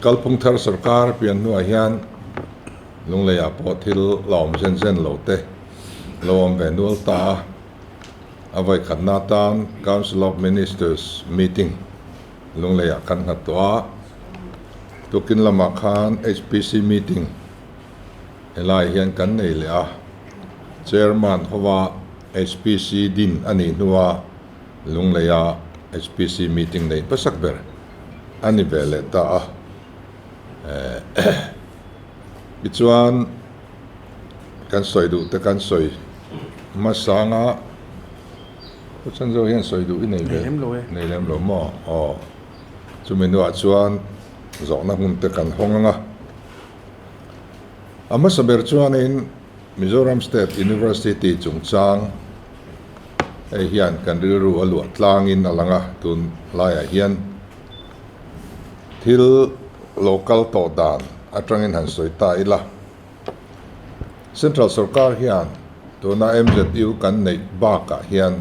Kalphung thar sorkar pian hnuah hian Lungleiah pawh thil la awm zen zen lo te lo awm ve nual ta a. A vawikhatna atan Council of Ministers meeting Lungleiah kan nghat tawh a. Tukin lamah khan HPC meeting helaiah hian kan nei leh a. Chairman hova HPC din a nih hnua Lungleia HPC meeting nei hmasak ber a ni ve leh ta a. Tichuan kan sawi duh te kan sawi hmasa anga Pu Chanzo hian sawi duh i nei ve nei lem lo maw? Aw chumi hnuah chuan zawhna hmun te kan hawng anga a hmasa ber chuanin Mizoram State University chungchang hei hian kan rilru a luah tlangin a lang a tun laiah hian thil lo kal tawh dan atangin han sawi ta ila. Central sorkar hian tuna MZU kan neih bakah hian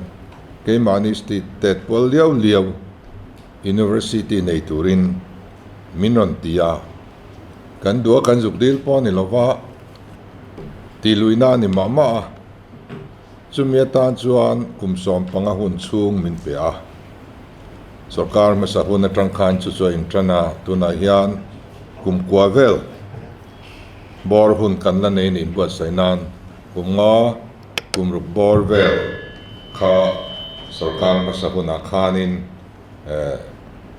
keimahni state tet pual liau liau University nei turin min rawn ti a, kan duh a kan zuk dil pawh a ni lova, tihluihna a ni mah mah a, chumi atan chuan kum 15 hun chhung min pe a. Sorkar hmasa hun atang khan chu chu a intan a, tunah hian kum kua vel bawr hun kan la nei nih buatsaih nan kum nga kum ruk bawr vel kha sorkar hmasa hunah khanin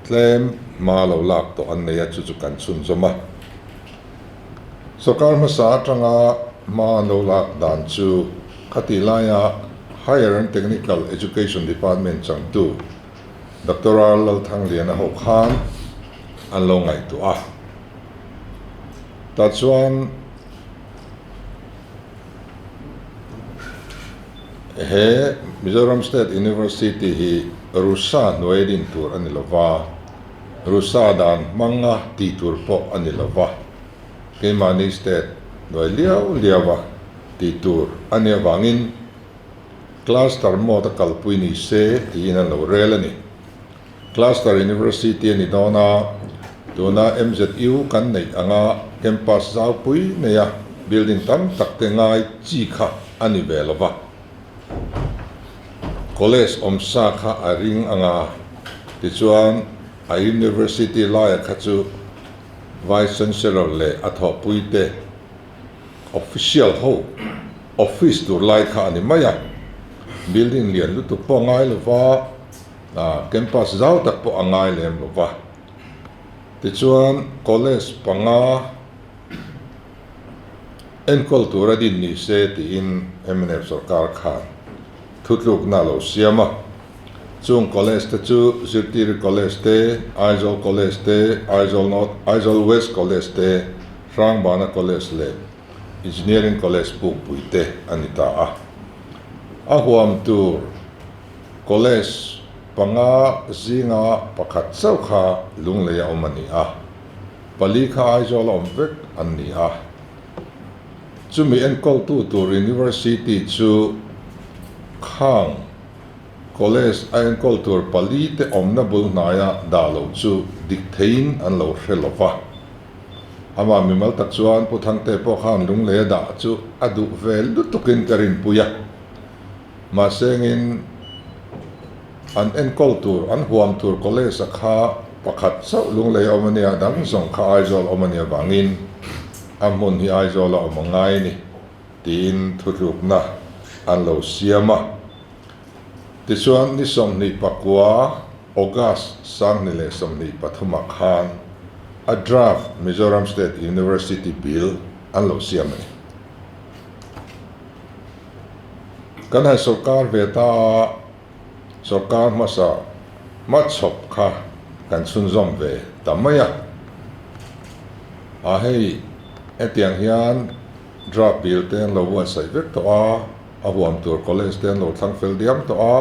tlem hma lo lak tawh an nei a, chu chu kan chhunzawm a. Sorkar hmasa atanga hma an lo lak dan chu khatih laia Higher and Technical Education Department changtu Doctor R Lalthangliana ho khan an lo ngaihtuah a. Tah chuan he Mizoram State University hi Rusa hnuai din tur a ni lo va, Rusa dan hmanga tih tur pawh a ni lo va, keimahni state hnuai liau liau a tih tur a nih avangin Cluster mode a kalpui ni se tiin an lo rel a ni. Cluster University a ni dawn a, tuna MZU kan neih anga campus zaupui neia building tam tak te ngai chi kha a ni ve lo va. College awmsa kha a ring anga, tichuan a University laia kha chu Vice Chancellor leh a thawhpui te Official ho office tur lai kha a ni mai a, building lian lutuk pawh a ngai lo va, campus zau tak pawh a ngai lem lo va. Tichuan college panga enkawl tura din ni se tiin mnf sorkar khan thutlukna a lo siam a. Chung college te chu Zirtiri College te, Aizawl College te, Aizawl North, Aizawl West College te, Hrangbana College leh Engineering College Pukpui te a ni ta a. A huam tur college panga zinga pakhat chauh kha Lunglei a awm a ni a, pali kha Aizawl a awm vek an ni a. Chumi enkawltu tur University chu khang College a enkawl tur pali te awmna bul hnaia dah loh chu dik theiin an lo hre lo va. Amah mimal tak chuan Pu Thangte pawh khan lunglei a dah chu a duh ve lutukin ka rinpui a. Mahse engin an enkawl tur, an huam tur college a kha pakhat chauh lunglei a awm a nia, dang zawng kha Aizawl a awm a nih avangin a hmun hi Aizawl a awm a ngai a ni. Tiin thutlukna an lo siam a. Tichuan, ni 29 August 2023 ah khan a draft Mizoram State University Bill an lo siam a ni. Kan han sawrkar ve ta a, sawrkar hmasa hmachhawp kha kan chhunzawm ve ta mai a. A hei hetiang hian Draft bill te an lo buatsaih vek tawh a, a huam tur college te an lo thlang fel diam tawh a,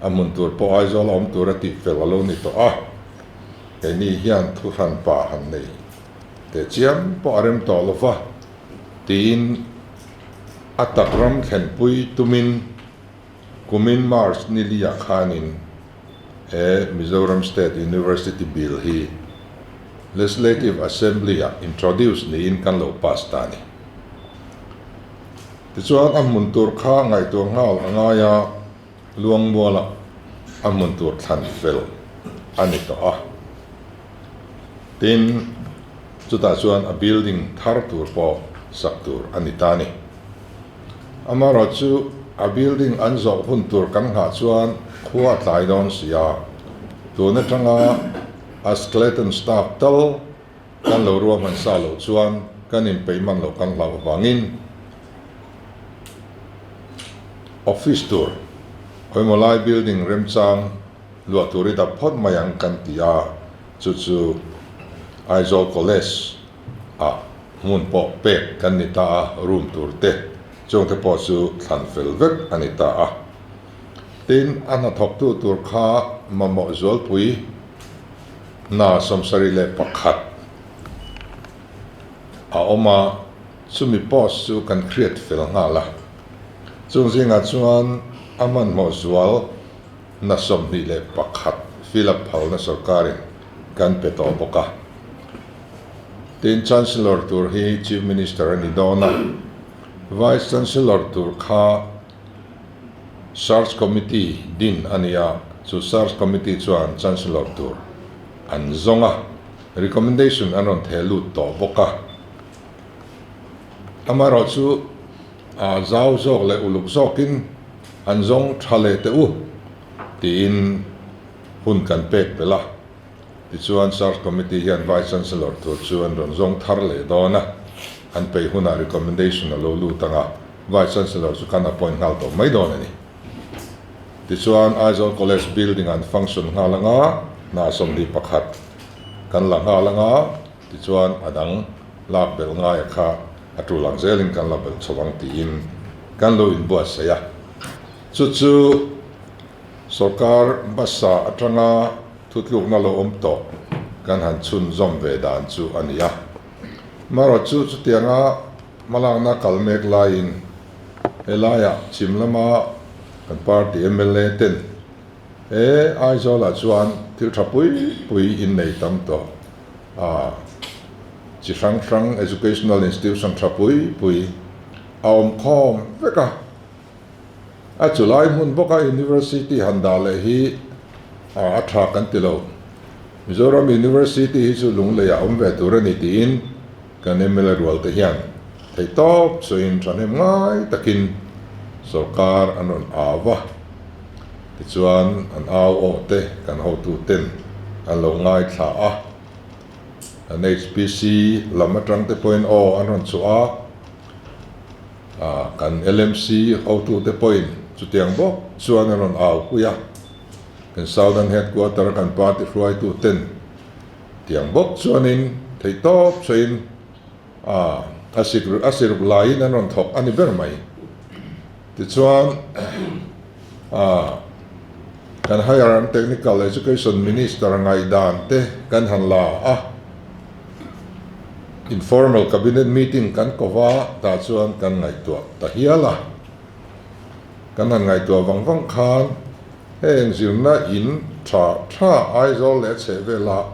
a hmun tur pawh Aizawl a awm tur a tih fel a lo ni tawh a. Keini hian thu hran pa han nei teh chiam pawh a rem tawh lo va, tiin a tak ram thlenpui tumin kumin March ni li ah khanin he Mizoram State University Bill hi. Legislative Assembly-ah introduce niin kan lo pass ta a ni. Tichuan a hmun tur kha ngaihtuah nghal a ngai a, Luangmualah a hmun tur thlan fel a ni tawh a. Tin, chutah chuan a building thar tur pawh sak tur a ni ta a ni. Amaherawhchu a building an zawh hun tur kan nghah chuan khua a tlai dawn si a, tun atanga a skeleton staff tal kan lo ruahman sa loh chuan kan inpeih man loh kan hlauh avangin office tur khawimaw lai building remchang luah tur i dap phawt mai ang kan ti a, chu chu Aizawl College ah hmun pawh pek kan ni ta a, room tur te chung te pawh chu thlan fel vek a ni ta a. Tin, a hnathawktu tur kha mamawh zualpui hna 71 a awm a, chumi post chu kan hriat fel nghal a. Chung zingah chuan a hmanhmawh zual hna 21 fill up phalna sorkarin kan pe tawh bawk a. Tin, Chancellor tur hi Chief Minister a ni dawn a, Vice Chancellor tur kha Search Committee din a ni a, chu Search Committee chuan Chancellor tur an zawng a, recommendation an rawn theh lut tawh bawk a. Amaherawhchu zau zawk leh uluk zawkin an zawng tha leh teh u tiin hun kan pek belh a. Tichuan Search Committee hian Vice Chancellor tur chu an rawn zawng thar leh dawn a, an peih hunah recommendation a lo lut ang a, Vice Chancellor chu kan appoint nghal tawh mai dawn a ni. Tichuan Aizawl College building an function nghal ang a, hna 21 kan la nghal ang a, tichuan a dang lak belh ngaia kha a tul ang zelin kan la belh chho ang tiin kan lo inbuatsaih a. Chu chu Sorkar hmasa atanga thutlukna lo awm tawh kan han chhunzawm ve dan chu a ni a. Marawh chu chutianga hmalakna kal mek laiin helaiah chhim lama kan party mla ten he Aizawlah chuan thil tha pui pui innei tam tawh a, chi hrang hrang educational institution tha pui pui a awm khawm vek a. A chulai hmun bawka University han dah leh hi a tha kan ti lo. Mizoram University hi chu Lungleiah awm ve tur a ni tiin kan mla rual te hian theihtawp sawiin thahnem ngai takin sorkar an rawn au va. Tichuan an au awh te kan hotu ten an lo ngaithla a. An HPC lam atang te pawhin aw an rawn chhuah a. Kan LMC hotute pawhin chutiang bawk chuan an rawn au pui a, kan Southern Headquarter a kan party hruaituten tiang bawk chuanin theihtawp sawiin a siruk laiin an rawn thawk a ni ber mai. Tichuan kan Higher and Technical Education Minister ngaihdan te kan han la a, Informal Cabinet Meeting kan ko va, tah chuan kan ngaihtuah ta hial a. Kan han ngaihtuah vang vang khan heng zirna in tha tha Aizawl leh a chhehvelah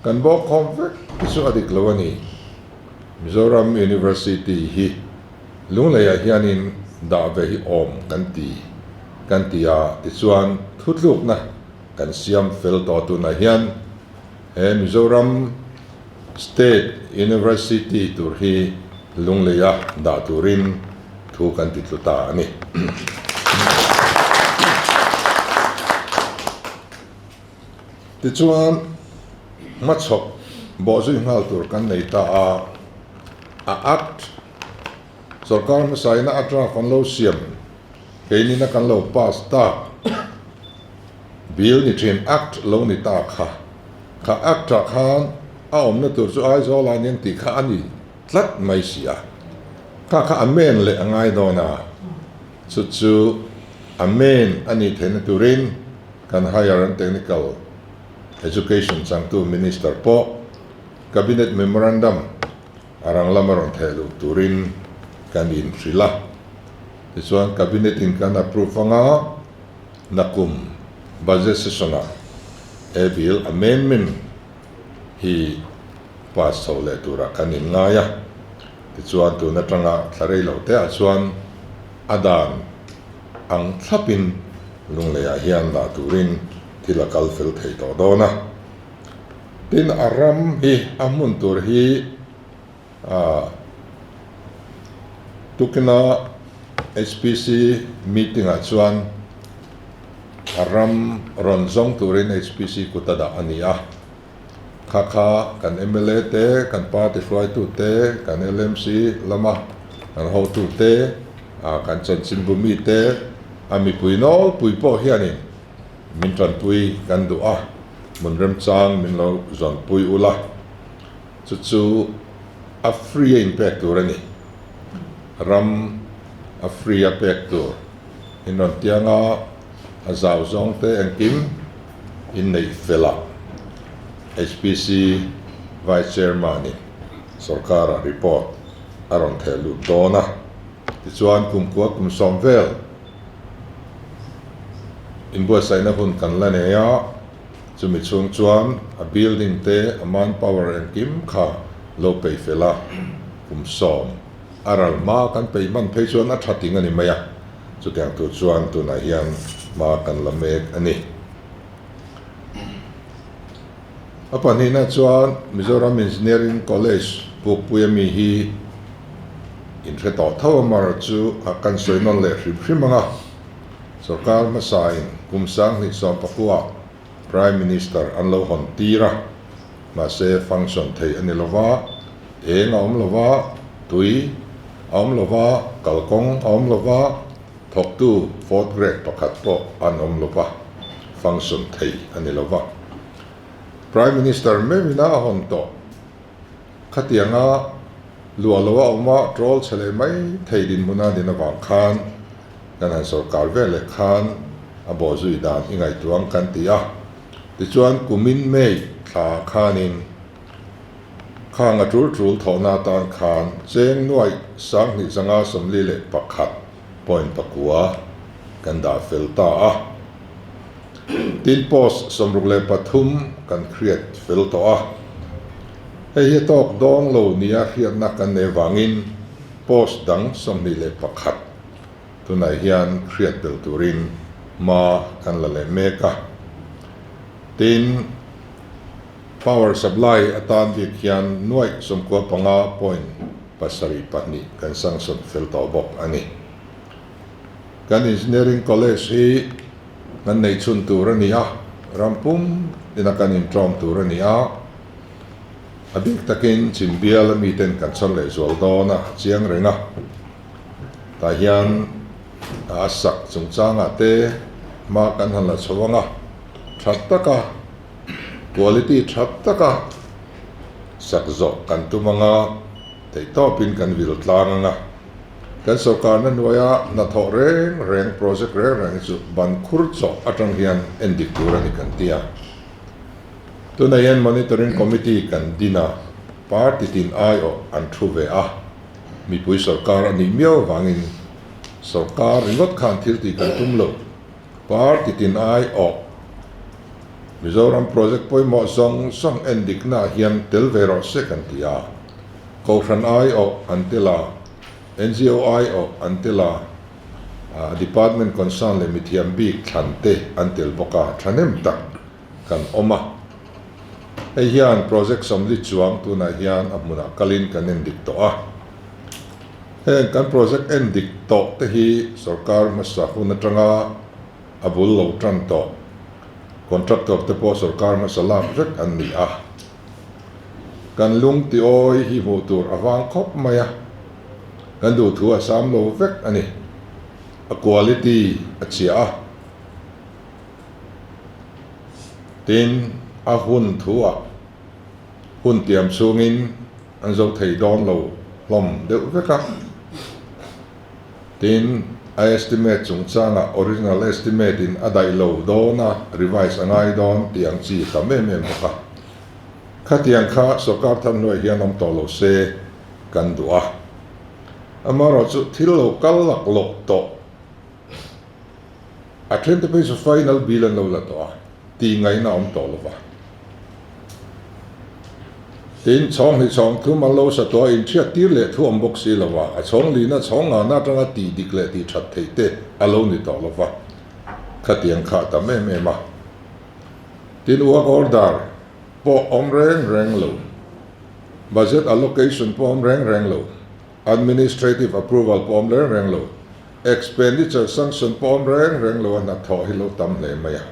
kan bawk khawm vek hi chu a dik lo a ni. Mizoram University hi Lungleiah hianin dah ve hi awm kan ti kan ti a, tichuan thutlukna kan siam fel tawh tunah hian he Mizoram State University tur hi Lungleia dah turin thu kan ti tlu ta a ni. Tichuan hmachhawp bawhzui nghal tur kan nei ta a, a Act Sorkar hmasaina a draft an lo siam, keinina kan lo pass tak Bill ni thin Act lo ni ta kha, kha Act ah khan a awmna tur chu Aizawl ah aniang tih kha a ni tlat mai si a, kha kha amend leh a ngai dawn a, chu chu amend a nih theihna turin kan Higher and Technical Education changtu Minister pawh Cabinet Memorandum A rang lama rawn theh luh turin kan inhrilh a, tichuan Cabinet in kan approve anga nakum Budget Session ah he bill amendment hi pass chho leh turah kan inngai a. Tichuan tun atanga thla rei lo te ah chuan a dan ang thlapin Lungleiah hian dah turin thil a kal fel thei tawh dawn a. Tin a ram hi a hmun tur hi ah tukina HPC meeting ah chuan a ram rawn zawng turin HPC kut a dah a ni a. Kha kha kan mla te, kan party hruaitu te, kan LMC lama kan hotu te, ah kan chanchinbu mi te, a mipui nawlpui pawh hianin min tanpui kan duh a, hmun remchang min lo zawnpui ula, chu chu a free a inpek tur a ni. Ram a free a pek tur in rawn tiang a, a zau zawng te engkim inneih fel a, HPC Vice Chairman in sorkar ah report a rawn theh lut dawn a, tichuan kumkua kum sawm vel inbuatsaihna hun kan la nei a, chumi chhung chuan a building te a manpower engkim kha lo peih fel a, kum sawm a ral hma kan peih hman phei chuan a tha ting a ni mai a, chutiang tur chuan tunah hian hma kan la mek a ni. A pahnihna chuan Mizoram Engineering College Pukpui ami hi inhre tawh tho a mar chu a kan sawi nawn leh hrim hrim ang a. Sorkar hmasain kum 2019 ah Prime Minister an lo hawn tir a, mahse function thei a ni lo va, eng a awm lo va, tui a awm lo va, kalkawng a awm lo va, Thawktu fourth grade pakhat pawh an awm lo va, function thei a ni lo va. Prime Minister meuhin a hawn tawh. Khatianga luah lo a awm a, troll chhe leh mai thei dinhmuna din avang khan kan han sorkar vel leh khan a bawhzui dan i ngaihtuang kan ti a. Tichuan kumin May thla khanin Khang a tul tul thawhna atan khan cheng nuaih 2541 point pakua kan dah fel ta a. Tin post 63 kan hriat fel tawh a. Hei hi a tawk dawng lo nia hriatna kan nei avangin post dang 21 tunah hian hriat belh turin hma kan la leh mek a. Tin. Power supply atan bik hian nuaih 95 point 72 kan sanction fel tawh bawk a ni. Kan Engineering College hi kan neih chhun tur a ni a, ram pum ina kan inṭawm tur a ni a, a bik takin Chimbial a miten kan chhar leh zual dawn a chiang reng a. Tah hian a sak chungchangah te hma kan han la chho ang a, tha taka Quality tha taka sak zawh kan tum anga theihtawpin kan vil tlang anga kan sorkarna hnuaia hnathawh reng reng project reng reng hi chu ban khur chawh atang hian en dik tur a ni kan ti a. Tunah hian Monitoring Committee kan din a, party tin aiawh an thu ve a, mipui sorkar a nih miau avangin sorkar ringawt khan thil tih kan tum lo. Party tin aiawh Mizoram project pawimawh zawng zawng en diknaah hian tel ve rawh se kan ti a. Kohhran aiawh an tel a, NGO aiawh an tel a, department concern leh mithiam bik thlan te an tel bawk a, thahnem tak kan awm a. Hei hian project 40 chuang tunah hian a hmunah kalin kan en dik tawh a. Heng kan project en dik tawh te hi sorkar hmasa hun atanga a bul lo tan tawh. Contractor te pawh sorkar hmasa lak vek an ni a. Kan lung ti awi hi hmuh tur a vang khawp mai a. Kan duhthu a sam lo vek a ni. A quality a chhia a. Tin, a hun thu ah hun tiam chhungin an zo thei dawn lo hlawm deuh vek a. Tin, a estimate chungchangah original estimate in a daih lo dawn a, revise a ngai dawn tih ang chi tam em em bawk a. Khatiang kha sorkar thar hnuaiah hian awm tawh lo se kan duh a. Amaherawhchu thil lo kal laklawh tawh a then te phei chu final bill an lo la tawh a, tih ngaihna awm tawh lo va. Tin, chhawng hnih chhawng thum an lo sa tawh a, inhriat tir leh thu awm bawk si lo va, a chhawng lihna chhawng ngahna atanga tih dik leh tih that theih te a lo ni tawh lo va, khatiang kha a tam em em a. Tin, work order pawh awm reng reng lo, budget allocation pawh awm reng reng lo, administrative approval pawh awm reng reng lo, expenditure sanction pawh awm reng reng lo a hnathawh hi lo tam hle mai a.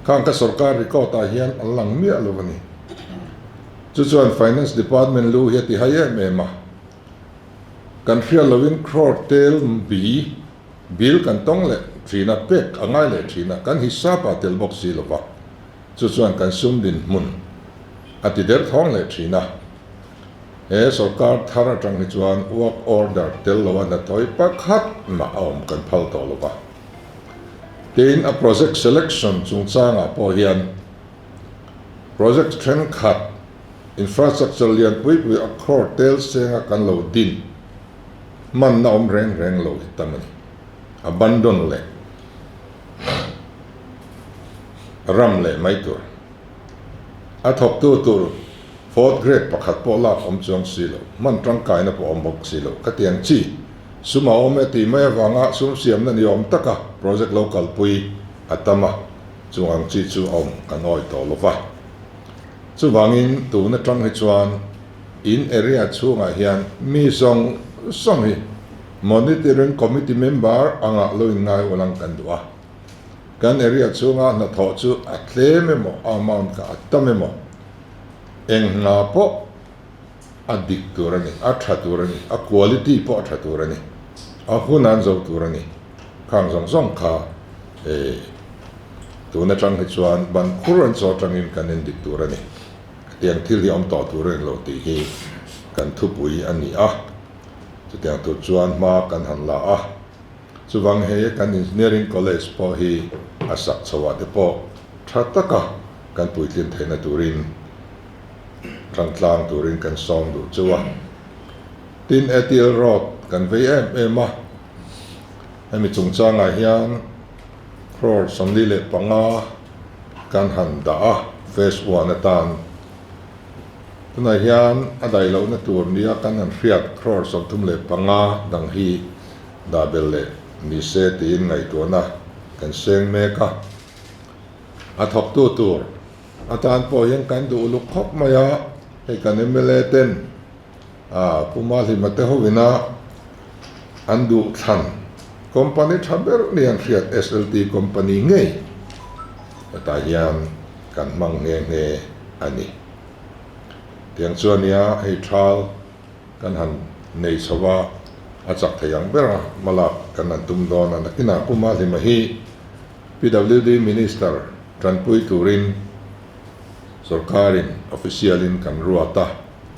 Khang ka sorkar record ah hian an lang miah lo a ni. Chu chuan Finance Department lu hi a ti hai em em a. Kan hriat loin crore tel bi bill kan tawng leh thin a, pek a ngai leh thin a, kan hisap ah tel bawk si lo va. Chu chuan kan sum dinhmun a ti der thawng leh thin a. He sorkar thar atang hi chuan work order tel lo a hnathawih pakhat mah a awm kan phal tawh lo va. Tin, a project selection chungchangah pawh hian project thenkhat infrastructure lian pui pui a crore tel senga kan lo din hmanna awm reng reng lo hi tam a ni. Abandon leh ram leh mai tur. A thawktu tur fourth grade pakhat pawh lak awm chuang si lo, hman tangkaina pawh awm bawk si lo. Khatiang chi Sum a awm e tih mai avanga sum siamna ni awm taka project lo kalpui a tam a, chung ang chi chu a awm kan awih tawh lo va. Chuvangin tun atang hi chuan in area chhungah hian mi zawng zawng hi Monitoring Committee member anga lo inngai ulang kan duh a. Kan area chhunga hnathawh chu a tlem emaw a amount kha a tam emaw eng hna pawh a dik tur a ni, a tha tur a ni, a quality pawh a tha tur a ni, a hun an zo tur a ni. Khang zawng zawng kha eh tun atang hi chuan ban khur an chaw atangin kan en dik tur a ni. Hetiang thil hi awm tawh tur a ni lo tih hi kan thupui a ni a, chutiang tur chuan hma kan han la a. Chuvang hei kan Engineering College pawh hi a sak chhoah te pawh tha taka kan puitlin theihna turin Thangtlang turin kan sawm duh chu a. Tin, ATL Road kan vei em em a, hemi chungchangah hian crore 45 kan han dah a, phase one atan. Tunah hian a daih lohna tur nia kan han hriat crore 35 dang hi dah belh leh ni se tiin ngaihtuahna kan seng mek a. A thawktu tur A tan pawh hian kan duh uluk khawp mai a, hei kan mla ten ah Pu Mahlima te ho ina an duh thlan company tha ber ni an hriat SLT company ngei hetah hian kan hmang nghe nghe a ni. Tiang chuan nia hei thal kan han nei chho a, a chak thei ang ber a hmalak kan han tum dawn a, nakinah Pu Mahlima hi PWD Minister tanpui turin sorkarin official in kan ruat a,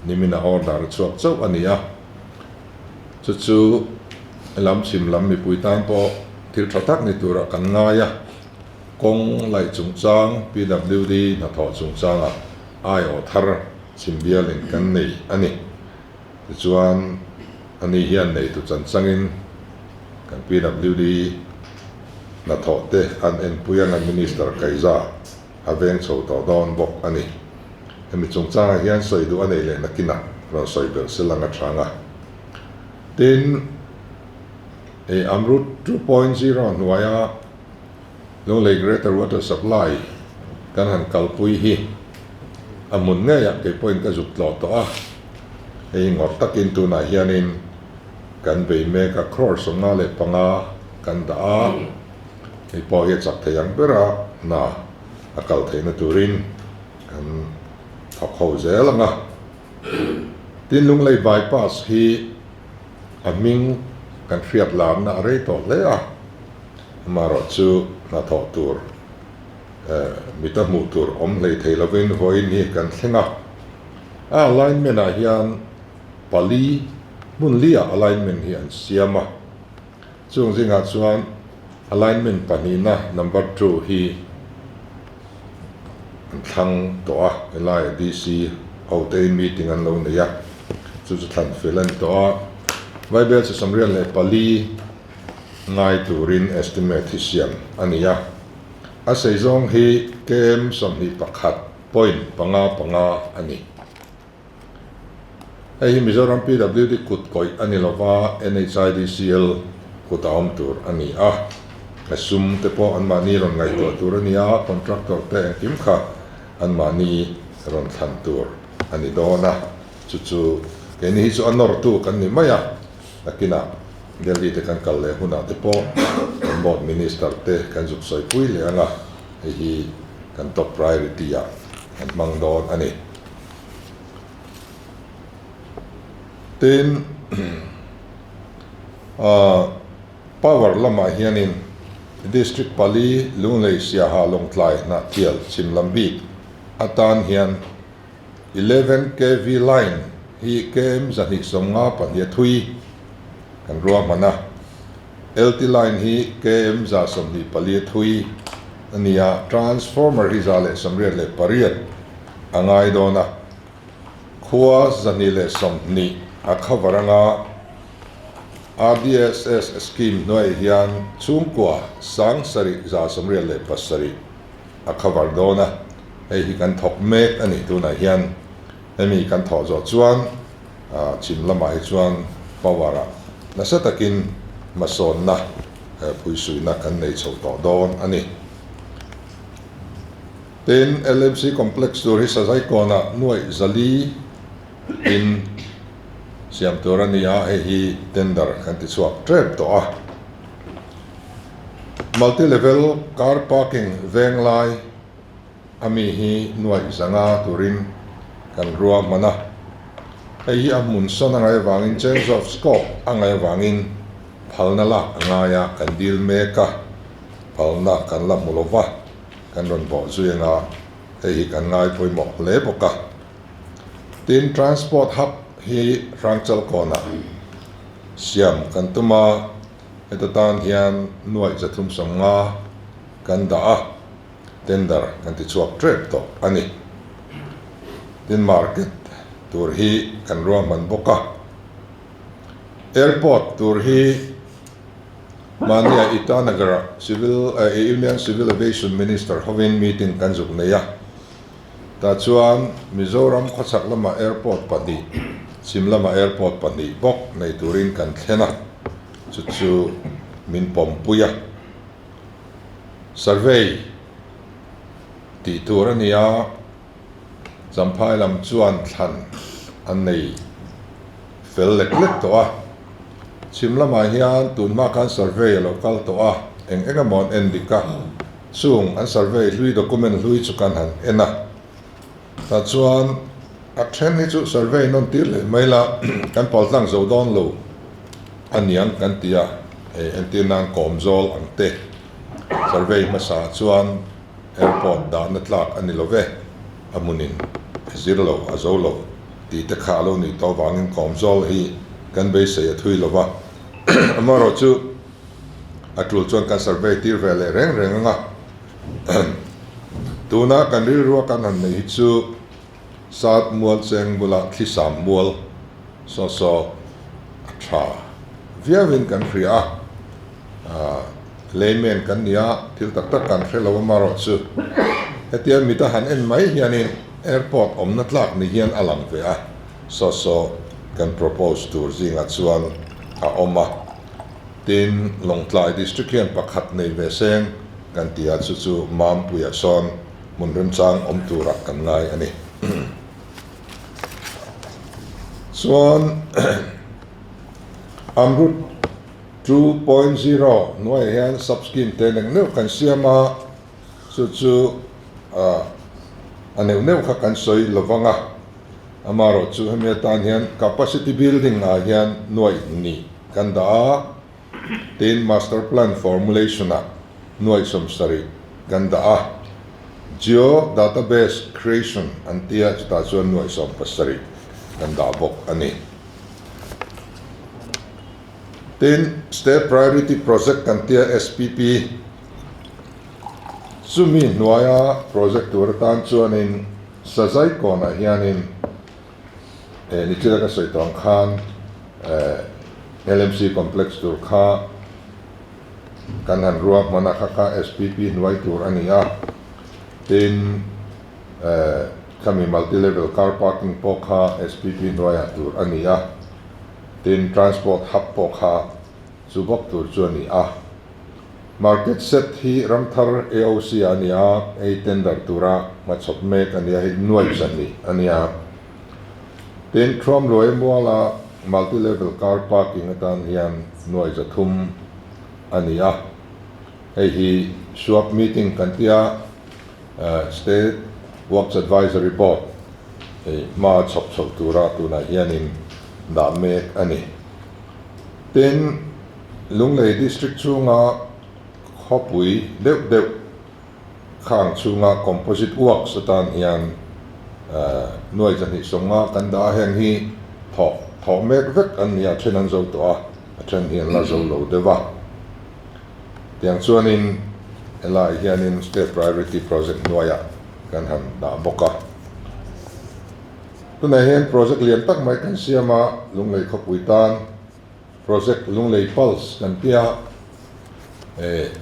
nimin a order a chhuak chauh a ni a. Chu chu lam chhim lam mipui tan pawh thil tha tak ni turah kan ngai a, kawng laih chungchang PWD hnathawh chungchangah aiawh thar chhim bialin kan nei a ni. Tichuan ani hian neitu chanchangin kan PWD hnathawh te an enpui anga Minister Kaiza a veng chho tawh dawn bawk a ni. Hemi chungchangah hian sawi duh a nei leh nakinah rawn sawi belh sel anga chhang a. Tin, hei Amrut 2.0 hnuaia Lunglei Greater Water Supply kan han kalpui hi a hmun ngeiah kei pawhin ka zuk tlawh tawh a, hei ngawr takin tunah hianin kan bei mek a, crore 55 kan dah a, hei pawh hi a chak thei ang ber a, hna a kal theihna turin kan thawk ho zel ang a. Tin, Lunglei Bypass hi a hming kan hriat larna a rei tawh hle a. Amaherawh chu hnathawh tur mita hmuh tur awm hlei thei lovin vawiin hi kan thleng a. A alignment ah hian pali hmun li ah alignment hi an siam a. Chung zingah chuan alignment pahnihna number 2 hi an thlang tawh a, helaiah DC ho tein meeting an lo nei a, chu chu thlan fel a ni tawh a. Vaibel 74 ngai turin estimate hi siam a ni a, a sei zawng hi km 21.55 a ni. Hei hi Mizoram PWD kut kawih a ni lova, NHIDCL kut a awm tur a ni a. A sum te pawh anmahni rawn ngaihtuah tur a ni a, contractor te engkim kha anmahni rawn thlan tur a ni dawn a. Chu chu keini hi chu a nawrtu kan ni mai a, nakinah Delhi te kan kal leh hunah te pawh kan board minister te kan zuk sawipui leh ang a, hei hi kan top priority ah kan hmang dawn a ni. Tin, power lamah hianin District pali Lunglei Siaha Lawngtlai Hnahthial chhim lam bik atan hian 11 KV line hi km 252 a thui kan ruahman a, LT line hi km 124 a thui a ni a, transformer hi 188 a ngai dawn a, khua 120 a cover anga RDSS scheme hnuaiah hian chhungkua 7187 a cover dawn a, hei hi kan thawk mek a ni tunah hian hemi kan thawh zawh chuan chhim lamah hi chuan power ah nasa takin hmasawnna phuisuihna kan nei chho tawh dawn a ni. Tin, LMC complex tur hi Sazaikawnah nuaih 400 in siam tur a ni a, hei hi tender kan ti chhuak tep tawh a. Multi level car parking veng lai a mi hi nuaih 500 turin kan ruahman a, hei hi a hmun sawn a ngaih avangin change of scope a ngaih avangin phalna lak a ngai a, kan dil mek a, phalna kan la hmu lo va. Kan rawn bawh zui anga hei hi kan ngai pawimawh hle bawk a. Tin, Transport Hub hi Hrangchal kawnah siam kan tum a, heta tan hian nuaih 350 kan dah a, tender kan ti chhuak tep tawh a ni. Tin, market tur hi kan ruahman bawk a. Airport tur hi. Mahnia Itanagar-ah Civil Union Civil Aviation Minister hovin meeting kan zuk nei a. Tah chuan Mizoram khawchhak lamah airport pahnih, chhim lamah airport pahnih bawk nei turin kan thlen a, chu chu min pawmpui a. Survey tih tur a ni a, Champhai lam chuan thlan an nei fel lek lek tawh a. Chhim lamah hian tun hma khan survey a lo kal tawh a, eng eng emaw an en dik a, chung an survey hlui document hlui chu kan han en a. Tah chuan a then hi chu survey nawn tir leh mai la, kan pal tlang zo dawn lo a niang kan ti a, hei entir nan kawmzawl ang te survey hmasa chuan Airport dahna tlak a ni lo ve, a hmunin a zir lo, a zo lo tih te kha a lo nih tawh avangin kawmzawl hi kan beisei a thui lo va. Amaherawhchu a tul chuan kan survey tir ve leh reng reng ang a, tuna kan rilrua kan han neih hi chu Sat mual cheng bulah thlisam mual saw saw a tha viauin kan hria a, layman kan ni a, thil tak tak kan hre lo amaherawhchu hetia mit a han en mai hianin airport awmna tlak ni hian a lang ve a, saw saw kan propose tur zingah chuan a awm a, tin Lawngtlai district hian pakhat nei ve seng kan ti a, chu chu Mampuia sawn hmun remchang awm turah kan ngai a ni. Chuan Amrut 2.0 hnuaiah hian sub scheme te neuh neuh kan siam a, chu chu a neuh neuh kha kan sawi lo vang a, amaherawhchu hemi atan hian capacity building ah hian nuaih hnih kan dah a. Tin, Master Plan Formulation-ah nuaih 70 kan dah a, Geo Database Creation an tia chutah chuan nuaih 17 kan dah bawk a ni. Tin, State Priority Project kan tia SPP chumi hnuaia project tur atan chuanin Sazaikawnah hianin Nichina ka sawi tawh ang khan LMC complex tur kha kan han ruahman a, kha kha SPP hnuai tur a ni a, tin. Khami multi level car parking pawh kha SPP hnuaiah tur a ni a, tin transport hub pawh kha chu bawk tur chu a ni a. Market set hi Ramthar AOC ah a ni a, hei tender tura hmachhawp mek a ni a, hei nuai zahnih a ni a. Tin, Thuamluai muala multi level car parking atan hian nuai zathum a ni a. Hei hi swap meeting kan tia State Works Advisory Board hei hma chhawp chhoh tura tunah hianin dah mek a ni. Tin, Lunglei District chhunga khawpui deuh deuh khang chhunga Composite Works atan hian nuai 250 kan dah a, heng hi thawh thawh mek vek an ni a, a then an zo tawh a, a then hi an la zo lo deuh a. Tiang chuanin helaiah hianin State Priority Project hnuaiah kan han dah bawk a. Tunah hian project lian tak mai kan siam a, Lunglei khawpui tan project Lunglei Pulse kan ti a, eh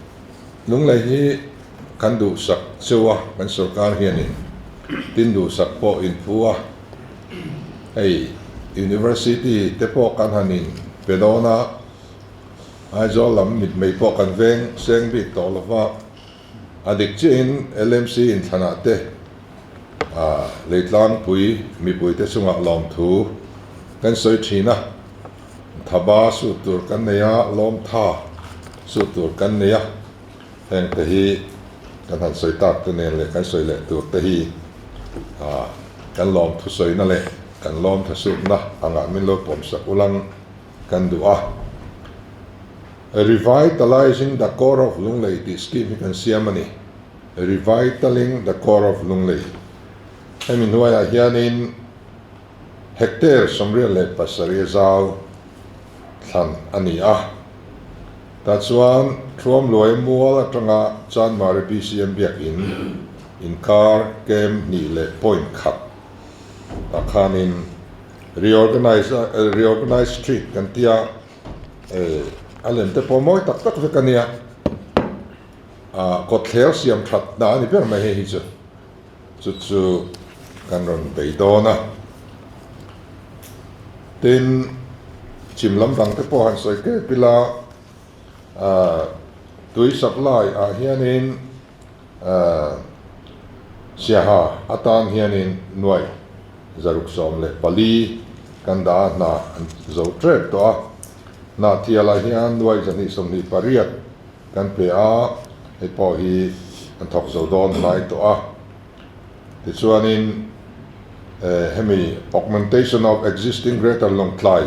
Lunglei hi kan duhsak cheu a, kan sorkar hianin tin duhsak pawh inphu a, hei University te pawh kan han in pe dawn a, Aizawl lam mitmei pawh kan veng seng bik tawh lo va, a dik chiahin LMC inthlanah te leitlangpui mipuite chungah lawmthu kan sawi thin a, thaba sut tur kan nei a, lawmtha sut tur kan nei a, heng te hi kan han sawi tak te nen leh kan sawi leh tur te hi kan lawmthu sawina leh kan lawmtha sutna angah min lo pawmsak ulang. Kan duh a. Revitalizing the Core of Lunglei tih scheme hi kan siam a ni. Revitaling the Core of Lunglei. Hemi hnuaiah hianin hectare 87 zau thlan a ni a. Tah chuan Thuamluai mual atanga Chanmari BCM biakin inkar kem hnih leh point khat tah khanin Reorganize reorganize street kan tia eh a lem te pawh mawi tak tak vek a nia ah kawtthler siam that na a ni ber mai hei hi chu chu chu kan rawn bei dawn a tin chim lam dang te pawh han sawi kep ila ah tui supply ah hianin. Siaha atan hianin nuai 614 kan dah a, hna an zo tep tawh a. Hnahthialah hian nuai 228 kan pe a, hei pawh hi an thawk zo dawn hnai tawh a. Tichuanin hemi Augmentation of Existing Greater Lawngtlai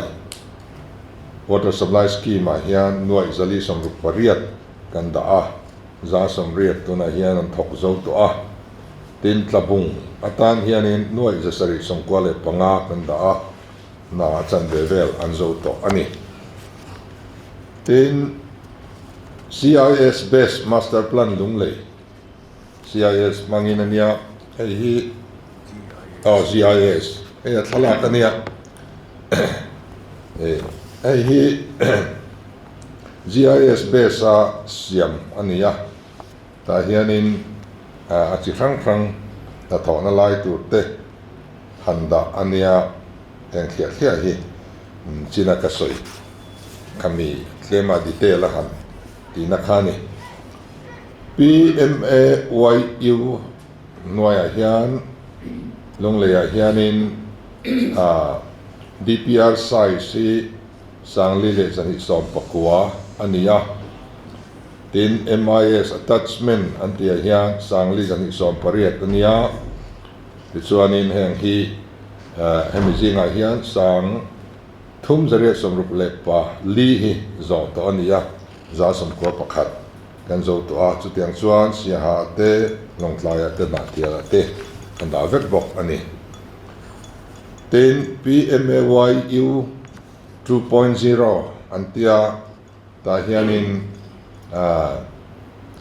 Water Supply Scheme-ah hian nuai 468 kan dah a. 180 tunah hian an thawk zo tawh a, tin tlabung atan hianin nuaih 795 kan dah a, hna a chanve vel an zo tawh a ni. Tin, CIS Best Master Plan Lunglei, CIS hmangin a nia, hei hi aw GIS, hei a thlalak a nia, hei hi GIS base a siam a ni a, tah hianin a chi hrang hrang hnathawhna lai tur te han dah a nia, heng thliah thliah hi china ka sawi khami tlema detail a han tihna kha a ni. PMAYU hnuaiah hian Lungleiah hianin DPR size hi 4219 a ni a, tin MIS attachment an tih ah hian 4280 a ni a, tichuanin heng hi hemi zingah hian 3864 hi zawh tawh a ni a, 91% kan zo tawh a, chutiang chuan Siaha te, Lawngtlaiah te, Hnahtialah te kan dah vek bawk a ni. Tin, PMAYU 2.0 an tia, tah hianin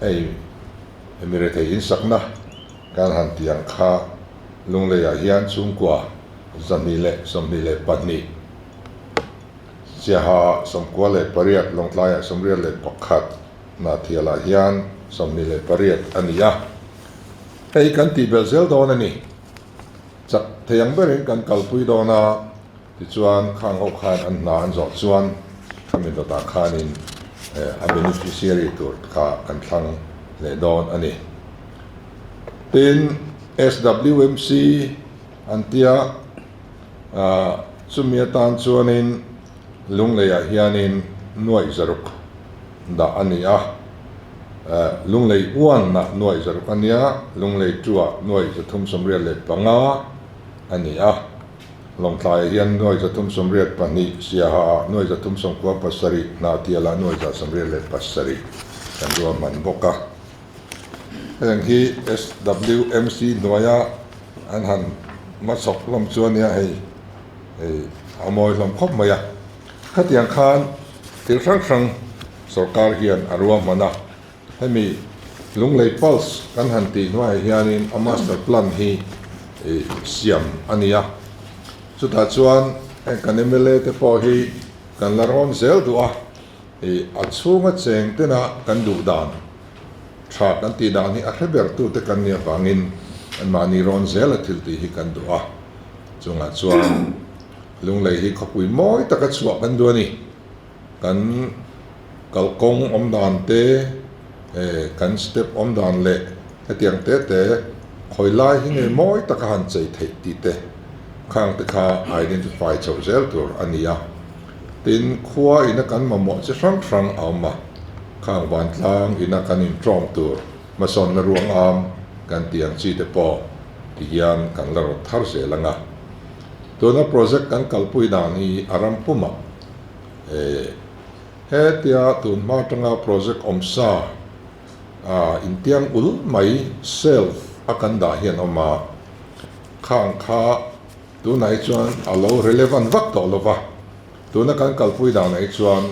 hei mi rethei insakna kan han tih ang kha Lungleiah hian chhungkua 222, Siaha 98, Lawngtlaiah 81, Hnathialah hian 28 a ni a. Hei kan tih belh zel dawn a ni. Chak thei ang berin kan kalpui dawn a, tichuan khang ho khan an hna an zawh chuan khami dawtah khanin a beneficiary tur kha kan thlang leh dawn a ni. Tin, SWMC an tia, chumi atan chuanin Lungleiah hianin nuaih zaruk dah a ni a, Lunglei uanna nuaih zaruk a nia, Lunglei tuah nuaih 385 a ni a, Lawngtlaiah hian nuaih 382, Siahaah nuaih 397, Hnahtialah nuaih 197 kan ruahman bawk a. Heng hi SWMC hnuaia an han hmachhawk hlawm chu a nia hei hei a mawi hlawm khawp mai a. Khatiang khan thil hrang hrang sorkar hian a ruahman a, hemi Lunglei Pulse kan han tih hnuaiah hianin a master plan hi siam a ni a. Chutah chuan heng kan mla te pawh hi kan la rawn zel duh a. I a chhunga cheng tena kan duh dan, tha kan tih dan hi a hre ber tute kan nih avangin anmahni rawn zela thil tih hi kan duh a. Chungah chuan Lunglei hi khawpui mawi taka chhuah kan duh a ni. Kan kalkawng awm dan te, kan step awm dan leh hetiang te te khawi lai hi nge mawi taka han chei theih tih te khang te kha identify chhoh zel tur a ni a. Tin, khua ina kan mamawh chi hrang hrang a awm a, khang vantlang ina kan inṭawm tur hmasawnna ruang am kan tih ang chi te pawh ti hian kan la rawt thar zel ang a. Tuna project kan kalpui dan hi a ram pumah hetia tun hma atanga project awm sa intiang ul mai shelf a kan dah hian awm a, khang kha Tunah hi chuan a lo relevant vak tawh lo va, tuna kan kalpui danah hi chuan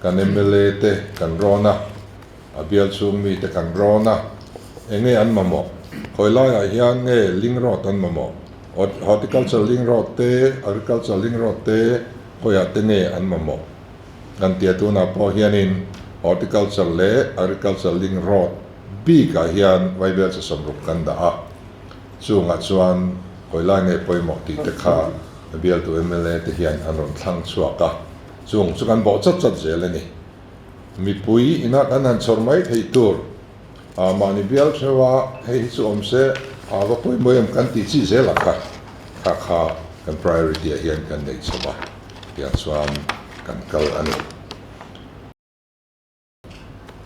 kan mla te kan rawn a, a bial chhung mite kan rawn a, eng nge an mamawh? Khawi laiah hian nge link road an mamawh? Horticulture link road te, agriculture link road te khawiah te nge an mamawh? Kan tia tunah pawh hianin horticulture leh agriculture link road bikah hian vaibelchhe 60 kan dah a. Chungah chuan kawilai nge pawimawh tih te kha bialtu mla te hian an rawn thlang chhuak a, chung chu kan bawh chat chat zel a ni. Mipui ina kan han chhawr mai theih tur ah mahni bial theuh a, hei hi chu awm se a va pawimawh em kan tih chi zel ang kha, kha kha kan priority ah hian kan neih chho a, tiang chuan kan kal a ni.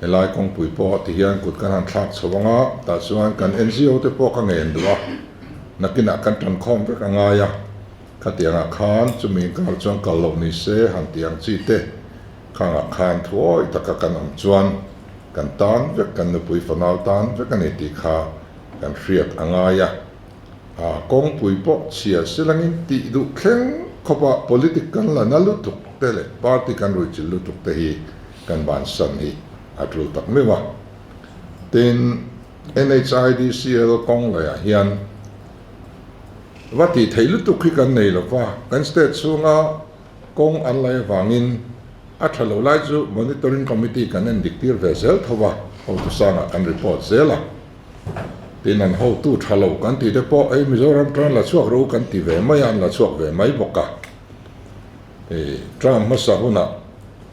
Helai kawngpui pawh ti hian kut kan han thlak chho ang a, tah chuan kan NGO te pawh ka ngen duh a, nakinah kan tan khawm vek a ngai a, khatiangah khan chumi inkar chuan kal loh ni se han tih ang chi te khangah khan thuawi taka kan awm chuan kan tan vek kan nupui fanau tan vek a ni tih kha kan hriat a ngai a. A kawngpui pawh chhia silangin tih duh thleng khawpa politic kan la na lutuk te leh party kan ruihchilh lutuk te hi kan bansan hi a tul tak meuh a. Tin, NHIDCL kawng laiah hian va tih theih lutuk hi kan nei lo va, kan state chhunga kawng an lai avangin a tha lo lai chu monitoring committee kan en dik tir ve zel tho va, hotu sangah kan report zel a. Tin an hotu tha lo kan tih te pawh hei Mizoram tan la chhuak ro kan ti ve mai a, an la chhuak ve mai bawk a. Hei term hmasa hunah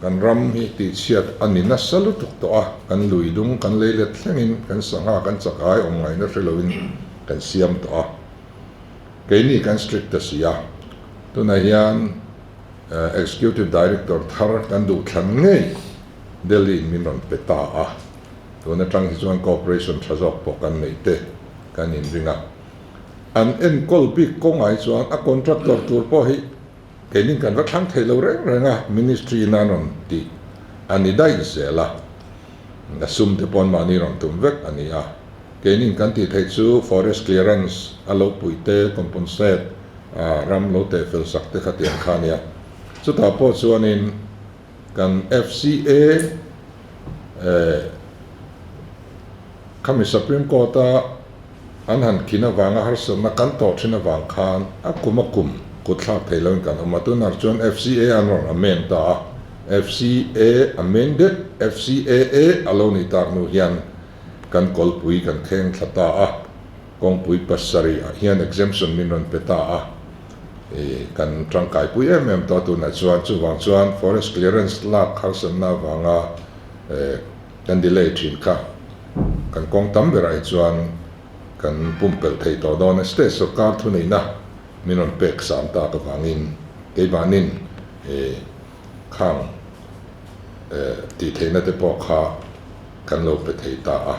kan ram hi tihchhiat a ni nasa lutuk tawh a, kan lui dung kan lei let thlengin kan sangha kan chakai awm ngaihna hre loin kan siam tawh a. Keini kan strict ta si a, tunah hian Executive Director thar kan duh thlan ngei Delhi in min rawn pe ta a. Tun atang hi chuan cooperation tha zawk pawh kan neih te kan inring a. An enkawl bik kawngah hi chuan a contractor tur pawh hi keinin kan va thlang thei lo reng reng a, ministry in an rawn tih a ni daih zel a, a sum te pawh an mahni rawn tum vek a ni a. Keinin kan tih theih chu forest clearance a lo puih te, compensate ram lo teh fel sak te kha tiang kha a nia. Chutah pawh chuanin Kan FCA khami Supreme Court a an han khin avanga harsatna kan tawh thin avang khan a kum a kum kut thlak thei loin kan awm a, tunah chuan FCA an rawn amend ta a, FCA amended, FCAA a lo nih tak hnu hian kan kawlpui kan kheng thla ta a. Kawngpui pasarih ah hian exemption min rawn pe ta a, ih kan tangkaipui em em tawh a tunah chuan chuvang chuan forest clearance lak harsatna avanga eh kan delay thin kha kan kawng tam berah hi chuan kan pumpelh thei tawh dawn a, state sorkar thuneihna min rawn pek sam tak avangin keimahnin ih khang eh tih theihna te pawh kha kan lo pe thei ta a.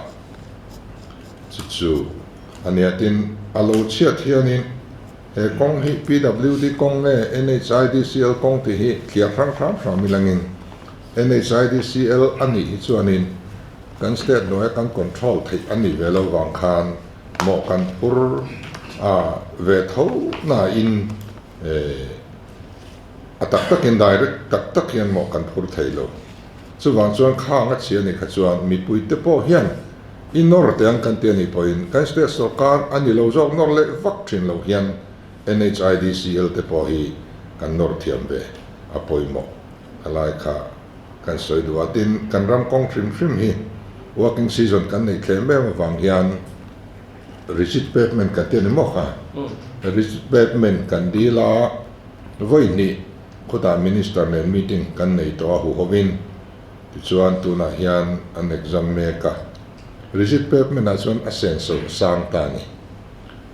Chu chu a nia tin a lo chhiat hianin he kawng hi PWD kawng nge NHIDCL kawng tih hi thliar hrang hram hram ilangin NHIDCL a nih hi chuanin kan state hnuaia kan control theih a nih ve lo vang khan mawh kan phur a ve tho nain a tak takin direct tak tak hian mawh kan phur thei lo. Chuvang chuan khang a chhia nih kha chuan mipuite pawh hian i nawr teh ang kan ti a nih pawhin kan state sorkar a ni lo zawk nawr leh vak thin lo hian NHIDCL te pawh hi kan nawr thiam ve a pawimawh a lai kha kan sawi duh a. Tin, kan ram kawng hrim hrim hi working season kan neih thlem em avang hian rigid pavement kan ti a ni maw kha? Rigid pavement kan dil a vawi hnih. Khawtah Minister nen meeting kan nei tawh a huhovin, tichuan tunah hian an exam mek a, rigid pavement ah chuan a senso sang ta a ni.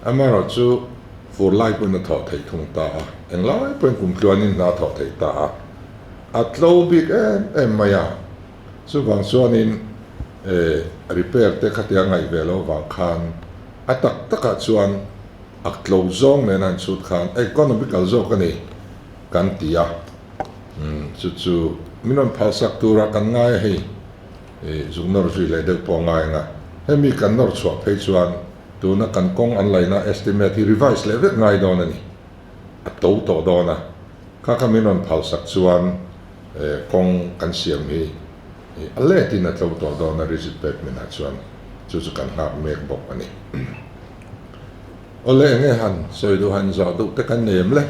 Amaherawh chu fur lai pawhin a thawh theih thung ta a, englai pawhin kum tluanin hna a thawh theih ta a, a tlo bik em em mai a, chuvang chuanin repair te khatia ngaih ve loh avang khan a tak takah chuan A tlo zawng nen a han chhut khan economical zawk a ni kan ti a, chu chu min rawn phalsak tura kan ngai a hei zuk nawr zui leh deuh pawh a ngai ang a, hemi kan nawr chhuah phei chuan tuna kan kawng an laina estimate hi revise leh vek ngai dawn a ni, a to tawh dawn a, kha kha min rawn phalsak chuan kawng kan siam hi a letin a tlo tawh dawn a rigid pavement ah chuan chu chu kan nghak mek bawk a ni. Awle enge han sawi duh han zawh duh te kan nei em le?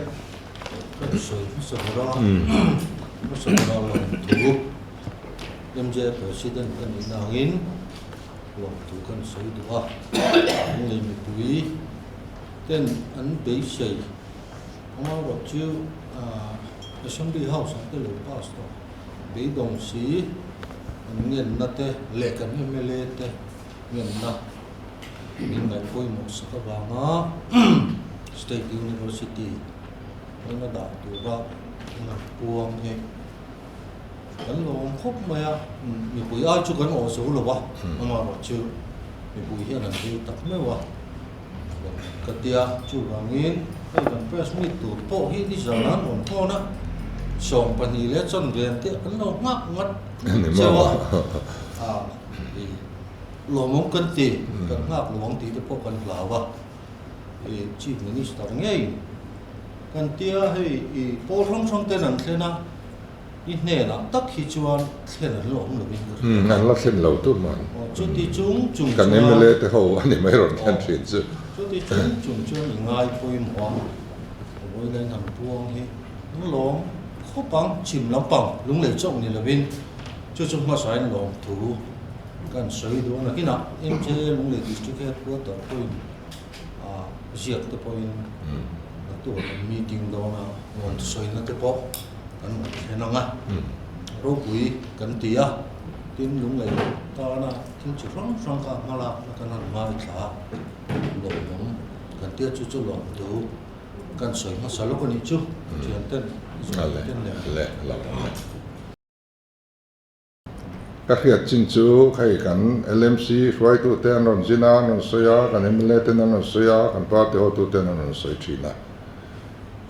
Kan sawi hmasa ber a, hmasa ber a lawmthu MJ President ka nih na angin lawmthu kan sawi duh a, an lei mipui ten an beisei amaherawh chu Assembly House ah te lo pass tawh beidawng si an ngenna te leh kan mla te ngenna min ngaih pawimawh sak avanga State University hmanga dah tura an puang hi kan lawm khawp mai a, mipui ai chu kan awh zo lo a, amaherawh chu mipui hian an zir tak meuh a ka tia, chuvangin hei kan press meet tur pawh hi nizan an awm thawn a, 12 leh chanve te an lo nghak ngat cheu a. Lawmawm kan ti, kan nghak lo ang tih te pawh kan hlau a, i Chief Minister ngei kan tia hei i pawl hrang hrang ten an thlen a, i hnenah tak hi chuan thlen an la awm lovin ka hria. An la thlen lo tur man. Chuti chung chung chuan. Kan mla te ho a ni mai rawn thlen thin chu. Chuti chung chung chuan i ngai pawimawh a, vawilain han puang hi an lawm khawp ang, chhim lampang lunglei chauh ni lovin chu chu hmasain lawmthu. Kan sawi duh a nakinah MJ Lunglei District Headquarter pawhin ziak te pawhin naktuk kan meeting dawn a rawn sawina te pawh kan rawn thlen ang a, ropui kan ti a, tin Lunglei tana thil chi hrang hrang kha hmalakna kan han ngaithla a, lawmawm kan tia chu chu lawmtu kan sawi hmasa lawk a nih chu thian ten zawhna ten leh. Ka hriat chin chu hei kan LMC hruaitute an rawn zin a, an rawn sawi a, kan mla ten an rawn sawi a, kan party hotuten an rawn sawi thin a.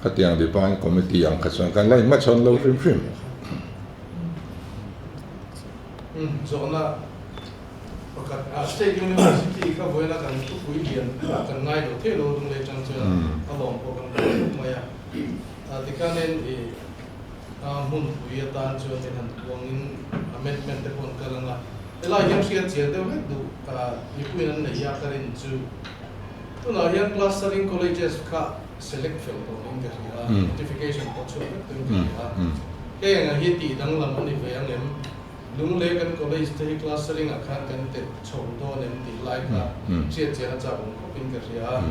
Khatiang Department Committee ang kha chuan kan la inhmachhawn lo hrim hrim. Zawhna pakhat ah State University kha vawiina kan thupui lian ah kan ngai lo thei lo Lunglei atang chuan a lawm pawh kan lawm khawp mai a. Tikhanin i A hmunpui atan chuan min han tuangin amendment te pawh an kal ang a, helai hian hriat chian deuh hlek duh mipuiin an nei a ka rin chu tunah hian clustering colleges kha select fel tawh niin ka hria a, notification pawh chhuak vek tawhin ka hria a, heng ah hi tih danglam a ni ve ang em? Lunglei kan college te hi clustering ah khan kan tet chho dawn em tih lai kha hriat chian a chak awm khawp in ka hria a.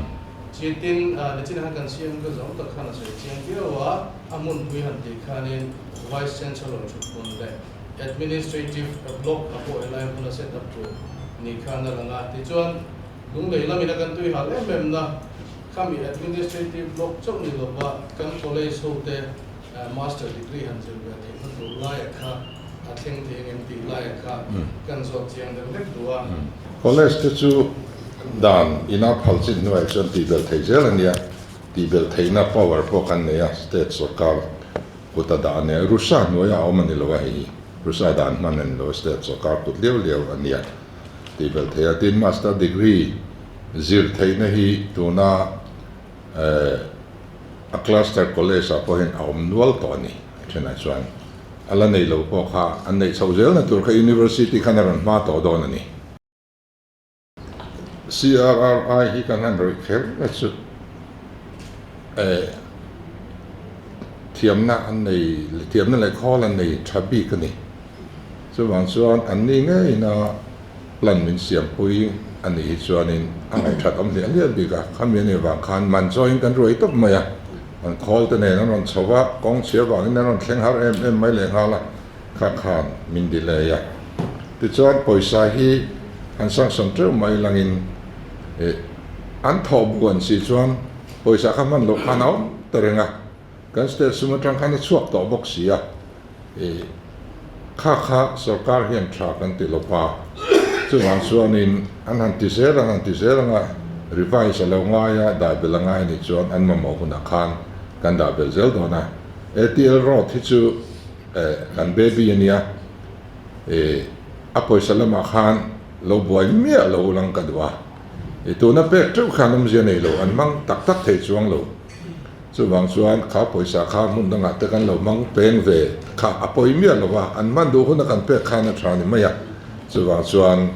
Chitin nichin ah khan kan CM ka zawng tak khan a sawi chiang viau a, a hmunpui han tih khanin Vice Chancellor thuthmun leh Administrative block a pawh helai hmuna set up tur ni khan a lang a. Tichuan Lunglei lamin a kan tui hal em em na khami Administrative block chauh ni lova kan college ho te Master degree han zir ve theihna tur laia kha a thleng thei ang em tih laia kha kan zawt chiang deuh hlek duh a. College te chu dan ina phal chin hnuaiah chuan tihbelh theih zel a nia, tihbelh theihna power pawh kan nei a, state sorkar kuta dah a nia, Rusa hnuaiah a awm a ni lo a hei hi, Rusa dan hman a ni lo a, state sorkar kut liau liau a nia, tihbelh theih a, tin master degree zir theihna hi tuna A cluster college ah pawhin a awm nual tawh a ni. A thenah chuan a la nei lo pawh kha an neih chhoh zelna tur kha university khan a rawn hma tawh dawn a ni. CRRI hi kan han rawih kher na chu thiamna an nei thiamna leh khawl an nei tha bik a ni. Chuvang chuan an ni ngeiin a plan min siampui a nih hi chuanin a ngaihthat awm hliah hliah bik a, khami a nih vang khan man chawiin kan ruai tawp mai a, an khawl te nen an rawn chho va, kawng chhia vangin an rawn thleng har em em mai lehnghal a, kha khan min delay a. Tichuan pawisa hi han sanction teuh mai langin eh an thawh buan si chuan pawisa kha hman loh khan a awm ta reng a, kan state sum atang khan a chhuak tawh bawk si a. I kha kha sorkar hian tha kan ti lawp a, chuvang chuanin an han ti zel ang an ti zel ang a, revise a lo ngai a, dah belh a ngai anih chuan an mamawh hunah khan kan dah belh zel dawn a. ATL road hi chu kan baby a nia, i a pawisa lamah khan lo buai miah lo ulang ka duh a, i tuna pek teuh khan awmzia nei lo, an hmang tak tak thei chuang lo. Chuvang chuan kha pawisa kha hmun dangah te kan lo hmang peng ve kha a pawi miah lo va, an hman duh huna kan pek khan a tha ni mai a. Chuvang chuan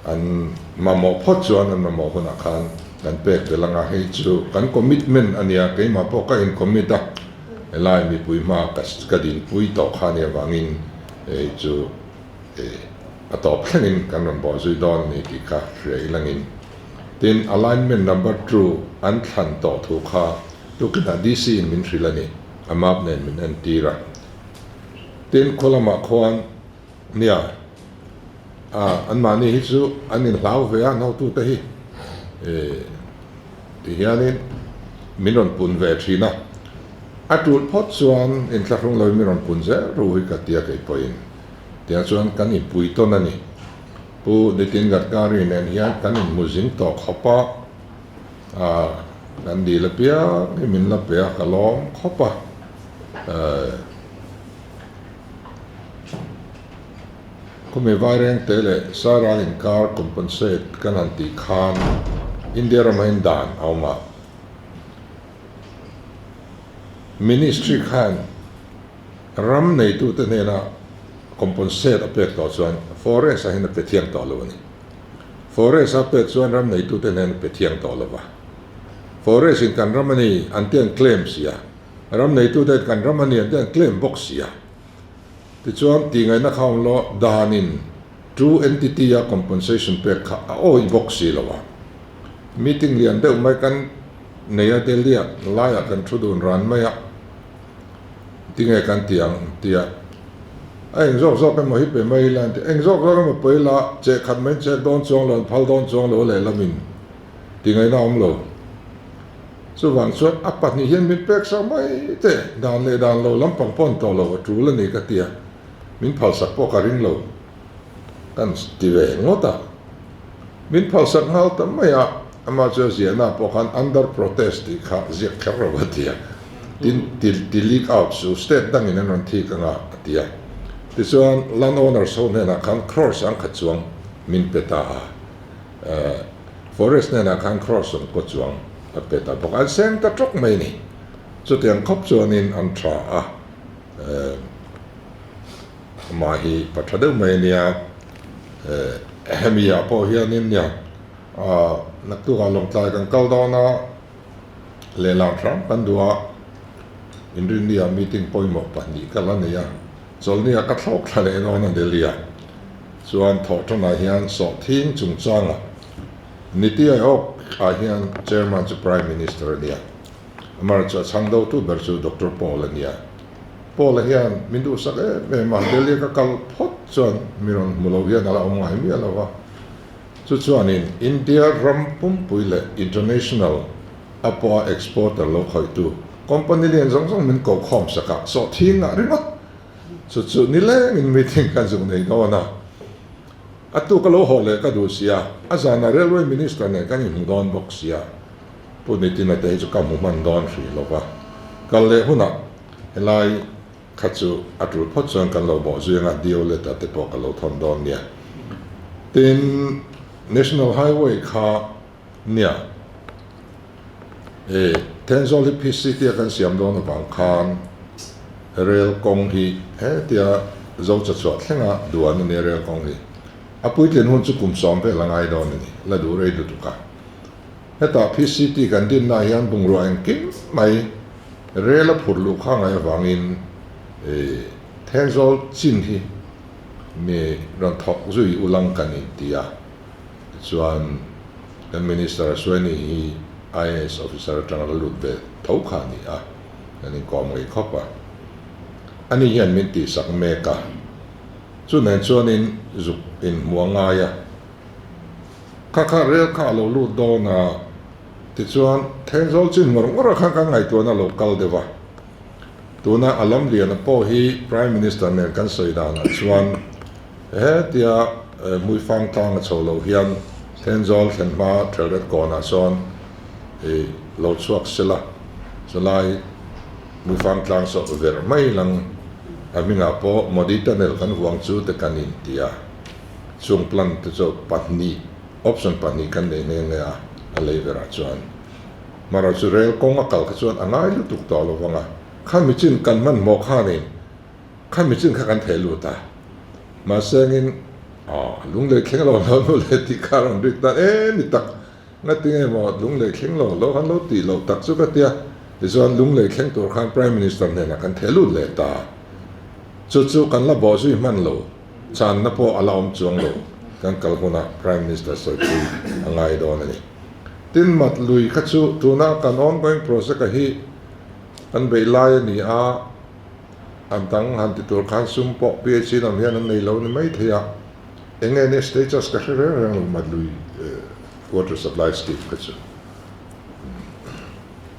an mamawh phawt chuan an mamawh hunah khan kan pek tel anga, hei chu kan commitment a nia, keimah pawh ka in commit a, helai mipui hma ka dinpui tawh kha nia vangin hei chu a tawp thlengin kan rawn bawh zui dawn a ni tih kha hria ilangin. Tin, alignment number two an thlan tawh thu kha tukinah DC in min hrilh a ni, a map nen min entir a. Tin, khaw lamah khuan nia, ah, anmahni hi chu an inhlau ve a, an hotute hi ti hianin min rawn pun ve thin a. A tul phawt chuan inthlahrung loin min rawn pun zel ru hi ka tia kei pawhin. Tiang chuan kan inpui tawn a ni. Pu Nitin Gadkari nen hian kan inhmu zing tawh khawp a, kan dil apiang hi min la pe a, ka lawm khawp a. Khumi Vairengte leh Sairal inkar compensate kan han tih khan India rama in dan a awm a, Ministry khan ram neitute hnena compensate a pek tawh chuan forest ah hian a pe thiang tawh lo a ni. Forest a pek chuan ram neitute hnen a pe thiang tawh lo va. Forest in kan ram a ni an ti an claim si a, ram neitute kan ram a ni an ti an claim bawk si a. Tichuan tihngaihna kha awm lo danin two entity a compensation pek kha a awih bawk si lo a. Meeting lian deuh mai kan nei a Delhi ah laiah kan thu dun ran mai a. Tinge kan ti ang tia a eng zawk zawk emaw hi pe mai ila an ti eng zawk zawk emaw pe ila cheh khat mai chek dawn chuang lo an phal dawn chuang lo lehlamin ti ngaihna awm lo. Chuvang chuan a pahnih hian min pek sak mai teh dan leh dan lo lampang pawh an tawh lo a tul a ni ka tia min phal sak pawh ka ring lo kan ti ve ngawt a min phal sak nghal ta mai a amah chu a ziahna pawh khan under protest tih kha ziak kher lo a tia. Tin, ti ti leak out chu state dangin an rawn thik anga a ti a. Tichuan, land owners ho hnenah khan crore sangkhat chuang min pe ta a. Forest hnenah khan crore sawmkaw chuang a pe ta bawk a. An seng ta tawk mai a ni. Chutiang khawp chuanin an tha a. Amah hi pa tha deuh mai a nia. Hemi ah pawh hianin nia, naktukah Lawngtlai kan kal dawn a. Lehlam hram kan duh a, Inrinnia meeting pawimawh pahnih ka la nei a, chawlhnia ka thlawk thla leh dawn a Delhi-ah. Chuan thawhṭanah hian sawhthing chungchangah Niti Aayog ah hian Chairman chu Prime Minister a nia. Amar chu a chhang dotu ber chu Doctor Paul a nia. Paul-a hian min duhsak em em a, Delhi-a ka kal phawt chuan mi rawn hmu lo hian a la awm ngai miah lo va. Chu chuanin India ram pumpui leh international a pawha exporter lo khawihtu company lian zawng zawng min ko khawm sak a, sawhthing ngah ringawt. Chu chu nilengin meeting kan zuk nei dawn a, a tuk a lo haw leh ka duh sia, a zanah Railway Minister nen kan inhmu dawn bawk sia, Pu Nitin-a te hi chu ka hmu hman dawn hrih lo va, kal leh hunah helai kha chu a tul phawt chuan kan lo bawh zui anga DO letter te pawh ka lo thawn dawn nia. Tin, National Highway kha nia e Thenzawl hi PCT a kan siam dawn avang khan rel kawng hi hetia Zocha chhuah thlenga duan a nia rel kawng hi a puitlin hun chu kum sawm vel a ngai dawn a ni la duh rei lutuk a. Hetah PCT kan dinna ah hian bungrua engkim mai rel a phurh luh kha ngai avangin Thenzawl chin hi mi rawn thawk zui ulang kan inti a. Tichuan kan Minister Suaini hi IAS officer atanga la lut ve tho kha a ni a, kan inkawm ngei khawp a. Ani hian min tihsak mek a, chu nen chuanin zuk inhmu a ngai a. Kha kha rel kha a lo lut dawn a, tichuan Thenzawl chin ngawr ngawr ah khan kan ngaihtuahna a lo kal deuh a. Tuna a lam liana pawh hi Prime Minister nen kan sawi danah chuan hetia Hmuifang tlang a chho lo hian Thenzawl thlen hma Thelret kawnah sawn i lo chhuak sela, chulai Hmuifang tlang saw verh mai lang a hmingah pawh Modi Tunnel kan huang chu te kan inti a, chung plan te chu pahnih option pahnih kan nei nghe nghe a, a lei verah chuan. Mara chu rel kawng a kal kha chuan a ngai lutuk tawh lo vang a, kha michin kan hmanhmawh khanin kha michin kha kan theh lut a, mahse engin aw lunglei thleng lo lo nu leh tih kha a rawn rik tan e ni tak ngatinge maw lunglei thleng lo lo han lo tih loh tak chu ka tia, tichuan lunglei thleng tur khan Prime Minister hnenah kan theh lut leh ta, chu chu kan la bawh zui hman lo, channa pawh a la awm chuang lo, kan kal hunah Prime Minister sawipui a ngai dawn a ni. Tin mat lui kha chu tuna kan ongoing project a hi kan beih lai a ni a, a dang han ti tur khan sum pawh PHC lam hian an nei lo ni mai thei a, eng nge nia status ka hre reng reng lo mat lui water supply scheme kha chu.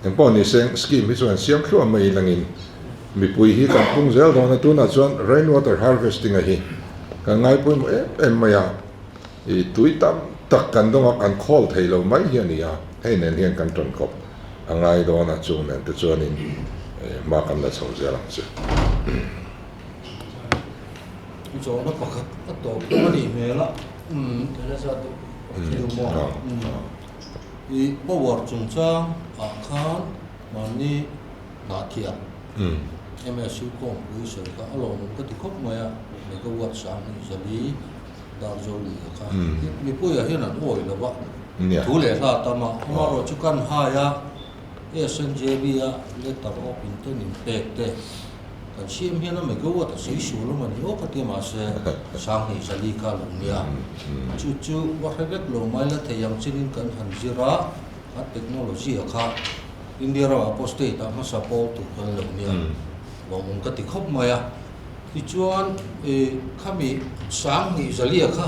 Eng pawh ni se scheme hi chu an siam thluah mai langin mipui hi kan pung zel dawn a, tunah chuan rain water harvesting a hi kan ngaipawimawh em em mai a. I tui tam tak kan dawng a, kan khawl thei lo mai hi a ni a, hei nen hian kan tawn kawp a ngai dawn a, chung nen te chuanin hma kan la chho zel ang chu. Zawhna pakhat a tawp dawn a nih hmel a, i power chungchang ah khan mahni hnah thiam MSU kawngpui sawi kha a lawmawm ka ti khawp mai a, megawatt 2000 Darzo lui a kha mipuiah hian an awi lo va, thu leh hla a tam a, amaherawh chu kan hai a, SNJB a letter of intent in pek te kan siam hian a megawatt a sawi sual awm a ni aw ka ti a, mahse 2004 kha a lo nia, chu chu va hre vek lo mai la thei ang chinin kan han zir a, kha technology a kha India ramah pawh state ah hmasa pawl tur kan lo nia, lawmawm ka ti khawp mai a. Tichuan khami 2004 kha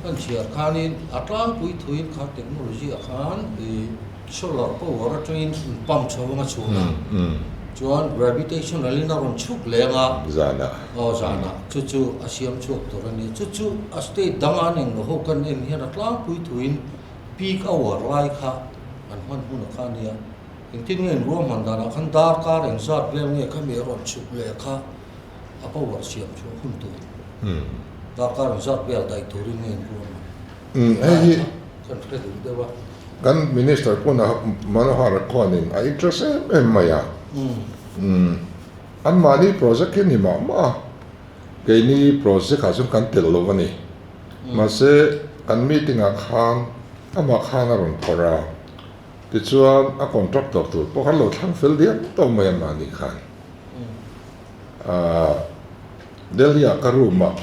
kan chhiar khanin a tlangpui thuin kha technology ah khan solar power atangin in pump chho anga chhun a, chuan gravitational in a rawn chhuk leng a, aw zanah chu chu a siam chhuak tur a ni. Chu chu a state dang an englo ho kan en hian a tlangpui thuin peak hour lai kha an hman hun a kha a nia. Engtin nge in ruahman danah khan darkar engzat vel nge khami a rawn chhuk leh kha a power siam chhuah hun tur darkar engzat vel daih turin nge in ruahman Hei hi kan hre duh deuh a. Kan Minister pawh Manohar khuanin a interest em em mai a, anmahni project hi a ni mah mah a, keini project ah chuan kan tel lo a ni. Mahse kan meeting ah khan amah khan a rawn phawrh a. Tichuan a contractor tur pawh khan lo thlang fel diam tawh mai a mahni khan. Delhi ah ka room ah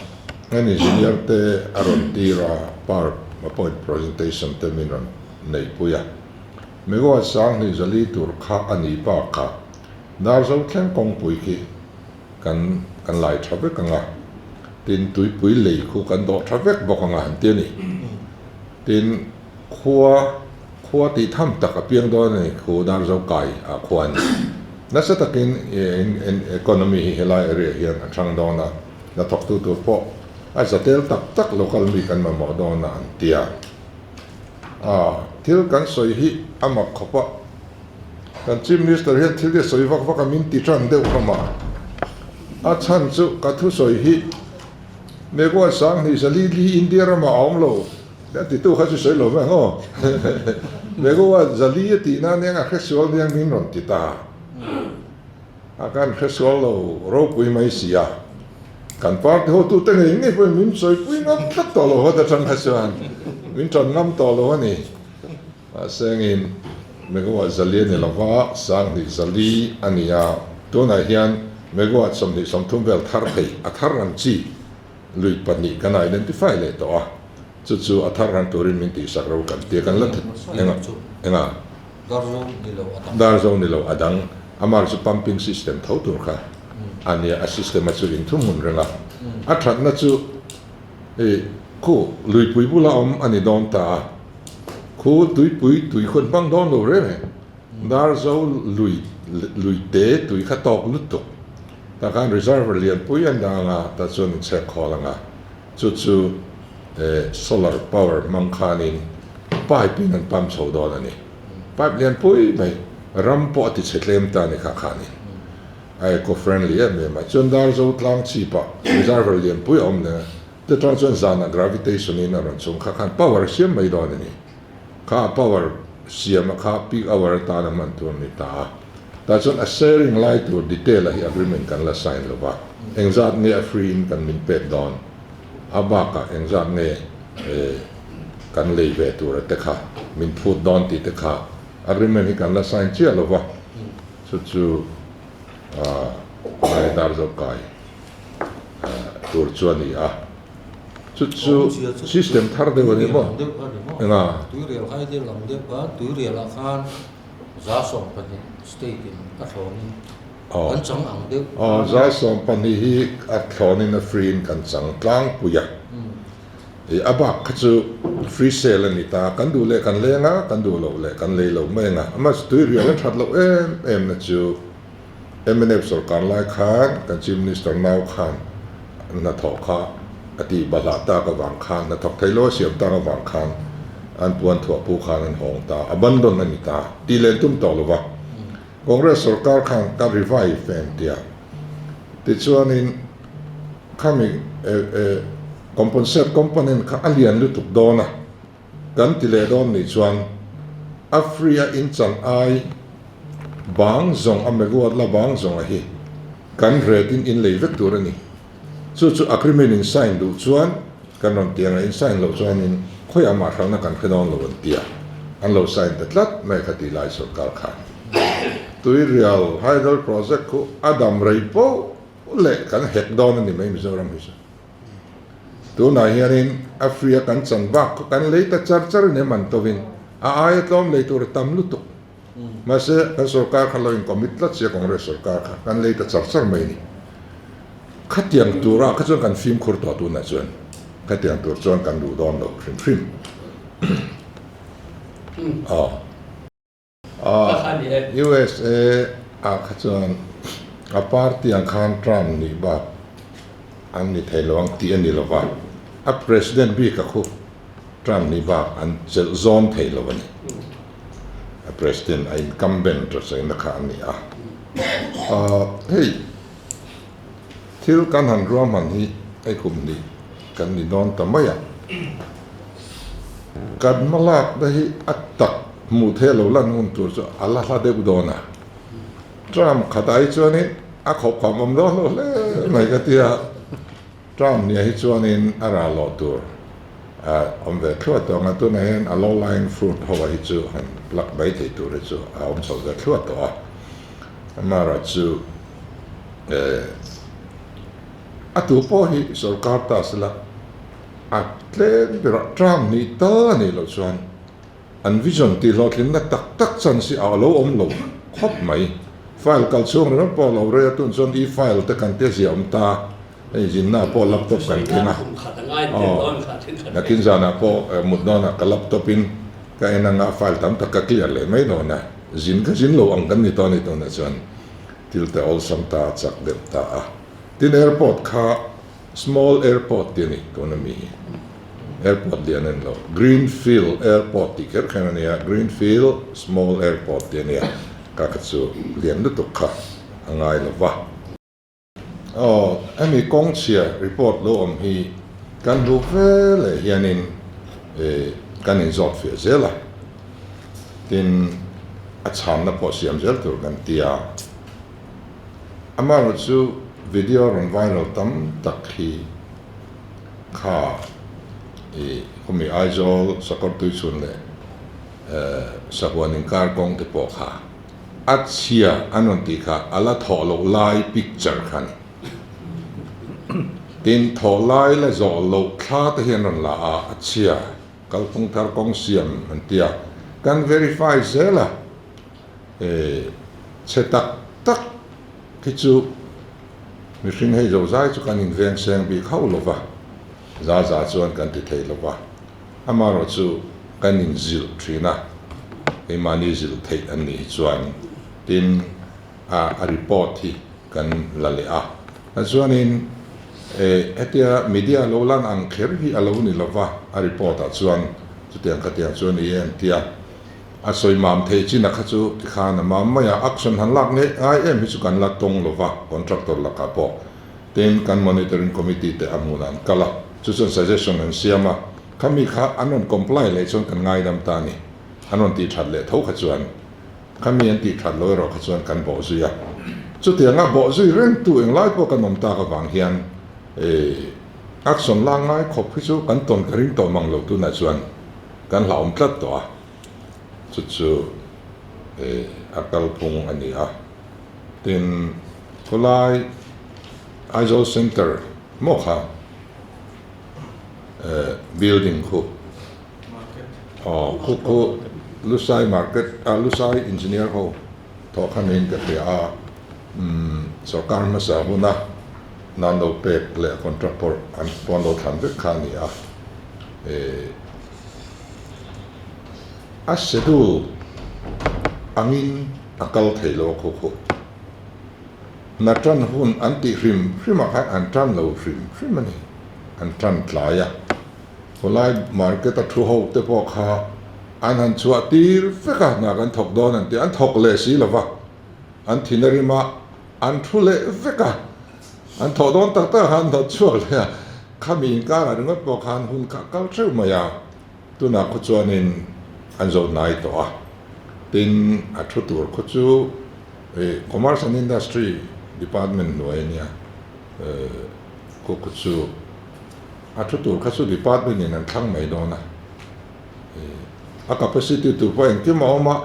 An engineer te a rawn tir a, power point presentation te min rawn neihpui a. Megawatt 2000 tur kha a nih bakah Darzo thleng kawngpui khi kan kan lai tha vek ang a, tin tuipui lei khu kan dawh tha vek bawk ang a han ti a ni. Tin khua khua tih tham tak a piang dawn a ni khu Darzo kai ah khuan nasa takin economy hi helai area hian a thang dawn a, hnathawktu tur pawh a za tel tak tak local mi kan mamawh dawn a an ti a. A thil kan sawi hi a mak khawp a, kan Chief Minister hian thil hi a sawi vak vak a min ti tan deuh hlawm a, a chhan chu ka thusawi hi Megawatt 2000 li India ramah a awm lo a titu kha chu sawi lo mai ang aw, Megawatt 400 a tih nan eng a hresual nia min rawn ti ta a, kan hresual lo ropui mai si a, kan party hotute ngei ngei pawhin min sawipui ngam tlat tawh lo hawt atang kha chuan min tan ngam tawh lo a ni. Mahse engin megawatt 400 a ni lo va, 2400 a ni a, tunah hian megawatt 20-30 vel thar thei a thar ang chi lui pahnih kan identify leh tawh a, chu chu a thar rang turin min tihsak ro kan tia kan la enga enga Darzo ni lo a dang amar chu pumping system tho tur kha a nia, a system a chu inthumhmun reng a, a thatna chu i khu luipui bula awm a ni dawn ta a. Khu tuipui tui khawn hmang dawn lo reng e. Darzo lui lui te tui kha tawk lutuk. Tah khan reservoir lianpui an dah ang a, tah chuan in chhek khawl ang a. Chu chu solar power hmang khanin pipe in an pump chho dawn a ni. Pipe lianpui mai ram pawh a ti chhe tlem ta a ni kha khanin. A eco friendly em em a. Chuan Darzo tlang chhipah reservoir lianpui a awm leh a. Chutang chuan zanah gravitation in a rawn chhung kha khan power siam mai dawn a ni. Kha power siam a kha peak hour atan a hman tur a ni ta a. Tah chuan a sharing lai tur detail a hi agreement kan la sign lo va. Engzat nge a free in kan min pek dawn? A bakah engzat nge kan lei ve tur a te kha min phut dawn tih te kha agreement hi kan la sign chiah lo va. Chu chu lai dar zawk kai. tur chu a ni a, chu chu system thar deuh a ni maw? Enga? Tuirial khai deuh ang deuh khan tuirialah khan 25% state in a thlawnin kan chang ang deuh. Aw, 25% hi a thlawnin a free in kan chang tlangpui a, ih a bak kha chu free sale a ni ta, kan duh leh kan leng a, kan duh loh leh kan lei lo mai ang a, amah tuirial a that loh em em na chu. Mnf sorkar lai khan kan Chief Minister nau khan hnathawh kha a tih bahlah tak avang khan, hnathawk thei lo a siam tak avang khan an puan thuah pu khan an hawng ta, abandon a ni ta tih len tum tawh lo va. Congress sorkar khan ka revive em tia. Tichuanin khami compensate component kha a lian lutuk dawn a. Kan ti leh dawn nih chuan a free a inchan ai bang zawng a megawatt la bang zawng a hi kan rate in in lei vek tur a ni. Chu chu agreement in sign duh chuan kan rawn ti ang a, in sign loh chuan in khawiah mah hralhna kan hre dawn lo an ti a, an lo sign ta tlat mai kha tih lai sorkar khan Tuirial Hydel Project khu a dam rei poh leh kan hek dawn a ni mai Mizoram hi chu. Tunah hianin a free a kan chan bak kha kan lei ta char char in em an tovin a aia tlawm lei tur a tam lutuk. Mahse kan sorkar kha lo in commit tlat sia Congress sorkar kha kan lei ta char char mai a ni. Khatiang turah kha chuan kan fimkhur tawh tunah chuan khatiang tur chuan kan duh dawn lo hrim hrim. Aw. USA ah kha chuan a party ang khan Trump nih bak an ni thei lo ang tih a ni lo va, a president bik a khu Trump nih bak an chelh zawn thei lo a ni. A president a incumbent a sawi na kha a ni a. Hei thil kan han ruahman hi hei kum hnih kan ni dawn ta mai a, kan hmalakna hi a tak hmuh theih lo lan hun tur chu a la hla deuh dawn a, Trump khatah hi chuanin a khawp kham awm dawn lo hle mai ka ti a, Trump nia hi chuanin a rah loh tur a awm ve thluah tawh ang a, tunah hian a low lying fruit ho ah hi chu han plug mai thei tur hi chu a awm chho ve thluah tawh a, amaherawhchu. A tu pawh hi sorkar ta sela a tlem berah term hnih tal a nih loh chuan an vision tih hlawhtlinna tak tak chance hi a lo awm lo khawp mai. File kal chhung ringawt pawh lo rei a tun chuan e-file te kan tia zia awm ta. Hei zinna pawh laptop kan keng a, aw nakin zanah pawh mut dawnah ka laptop in ka en anga file tam tak ka clear leh mai dawn a, zin ka zin lo ang kan ni tawh a ni tunah chuan thil te awlsam ta a chak deuh ta a. Tin airport kha small airport tih a ni tuna mi hi airport lian a ni lo, greenfield airport tih kher kher a nia, greenfield small airport tih a nia, ka kha chu lian lutuk kha a ngai lo va. Aw, hemi kawngchhia report lo awm hi kan hmu ve leh hianin kan inzawt fiah zel a, tin a chhanna pawh siam zel tur kan ti a. Amaherawhchu chu video rawn viral tam tak hi kha i khawmi Aizawl Sakawrtuichhun leh Sahuan inkar kawng te pawh kha A chhia an rawn tih kha a la thawh loh lai picture kha a ni. Tin, thawh lai la zawh loh thla te hi an rawn la a, a chhia kalphung thar kawng siam an ti a, kan verify zel a, e chhe tak tak khi chu mihring hei zo zai chu kan inveng seng bik hauh lo va, za za chuan kan ti thei lo va. Amaherawh chu kan inzilh thin a, keimahni zilh theih an nih hi chuan tin a report hi kan la leh a. Chuanin hetia media lo lan ang kher hi a lo ni lova, a report ah chuan chutiang khatiang chuan i en tia a sawi mam thei chin a kha chu tikhan a mam mai a, action han lak ngei ngai em hi chu kan la tawng lova contractor lakah pawh. Tin, kan monitoring committee te a hmunah an kal a, chu chuan suggestion an siam a, khami kha an rawn comply leh chuan kan ngaidam ta a ni. An rawn tih that leh tho kha chuan, khami an tih that lo erawh kha chuan kan bawh zui a. Chutianga bawh zui reng tu englai pawh kan awm tak avang hian action lak ngai khawp hi chu kan tawn ka ring tawh mang lo tunah chuan kan hlauhawm tlat tawh a, chu chu a kalphung a ni a. Tin, khawlai Aizawl Centre maw kha building khu aw khu khu Lusai market ah Lusai engineer ho thawh kha niin ka hria a, umm sorkar hmasa huna nan lo pek leh contractor an pawn lo thlan vek kha a ni a, eh a schedule angin A kal thei lo a khaw khaw. Hna tan hun an tih hrim hrim ah khan an tan lo hrim hrim a ni. An tan tlai a. Khawlai market a thu ho te pawh kha an han chhuah tir vek a, hna kan thawk dawn an ti a, an thawk leh si lo va. An thin a rim a, an thu leh vek a. An thawh dawn tak tak ah khan an hnawt chhuak leh a. Khami inkarah ringawt pawh khan hun kha a kal theuh mai a. Tunah khaw chuanin an zo hnai tawh a, tin a thu tur khaw chu Commerce and Industry Department hnuai a nia, khaw khaw chu a thu tur kha chu department in an thlang mai dawn a, a capacity tur pawh engkim a awm a,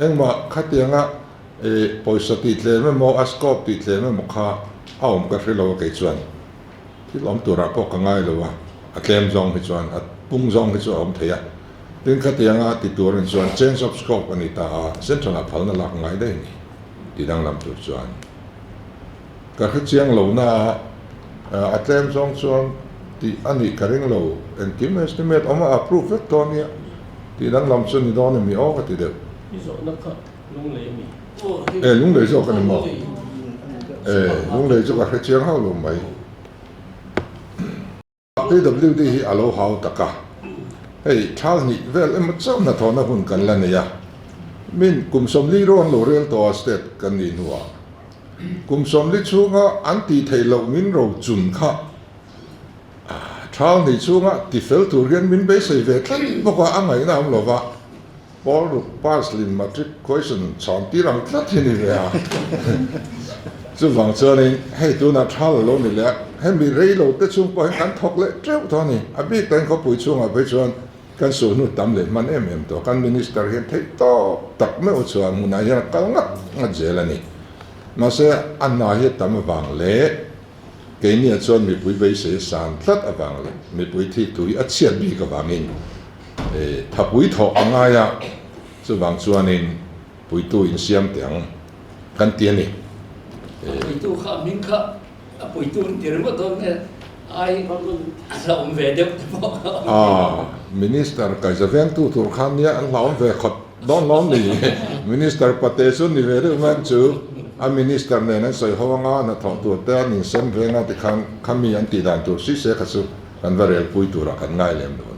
engmah khatianga pawisa tih tlem emaw a scope tih tlem emaw kha a awm ka hre lo a kei chuan. Thil awm turah pawh ka ngai lo a, a tlem zawng hi chuan a pung zawng hi chu a awm thei a. Tin khatianga ti tur in chuan change of scope a ni ta a, central ah phalna lak ngai daih a ni ti danglam tur chuan. Ka hre chiang lo na a, a tlem zawng chuan tih a nih ka ring lo, engkim estimate awm a approve vek tawh a nia, tih danglam chu ni dawn emi aw ka ti deuh. I zawhna kha lunglei a mi? E lunglei zawk a ni maw? E lunglei chu ka hre chiang hauh lo mai. PWD hi a lo hau tak a, hei thal hnih vel emaw chauh hnathawhna hun kan la nei a, min kum sawmli rawn lo rel tawh a state kan nih hnuah kum sawmli chhunga an tih theih loh min ro chun kha thal hnih chhunga tifel tur hian min beisei ve tlat bawk a, a ngaihna awm lova. Paul ruk pass lin matric question chhawn tir ang tlat hi ni ve a. Chuvang chuanin hei tunah tha la lo ni leh a, hemi rei lo te chhung pawh hian kan thawk leh teuh tawh a ni. A bik takin khawpui chhungah phei chuan kan suhnu tam leh hman em em tawh. Kan minister hian theih tawp tak meuh chuan hmunah hian a kal ngat ngat zel a ni. Mahse a hna hi a tam avang leh. Keiniah chuan mipui beisei a san tlat avang leh mipui thik thu hi a chhiat bik avangin thapui thawh a ngai a, chuvang chuanin puitu insiam teh ang kan ti a ni. A puitu kha a hming kha a puitu an ti ringawt dawn nge ai a hlauhawm ve deuh te pawh a awm thei lo. Minister kaiza vengtu tur khan nia an hlauhawm ve khawt dawn lawm ni? Minister pate chu ni ve deuh mai ang chu. A minister nen an sawi ho anga hnathawh tur te an insem veng a tikhan khami an tih dan tur si se kha chu kan va relpui turah kan ngai lem lo.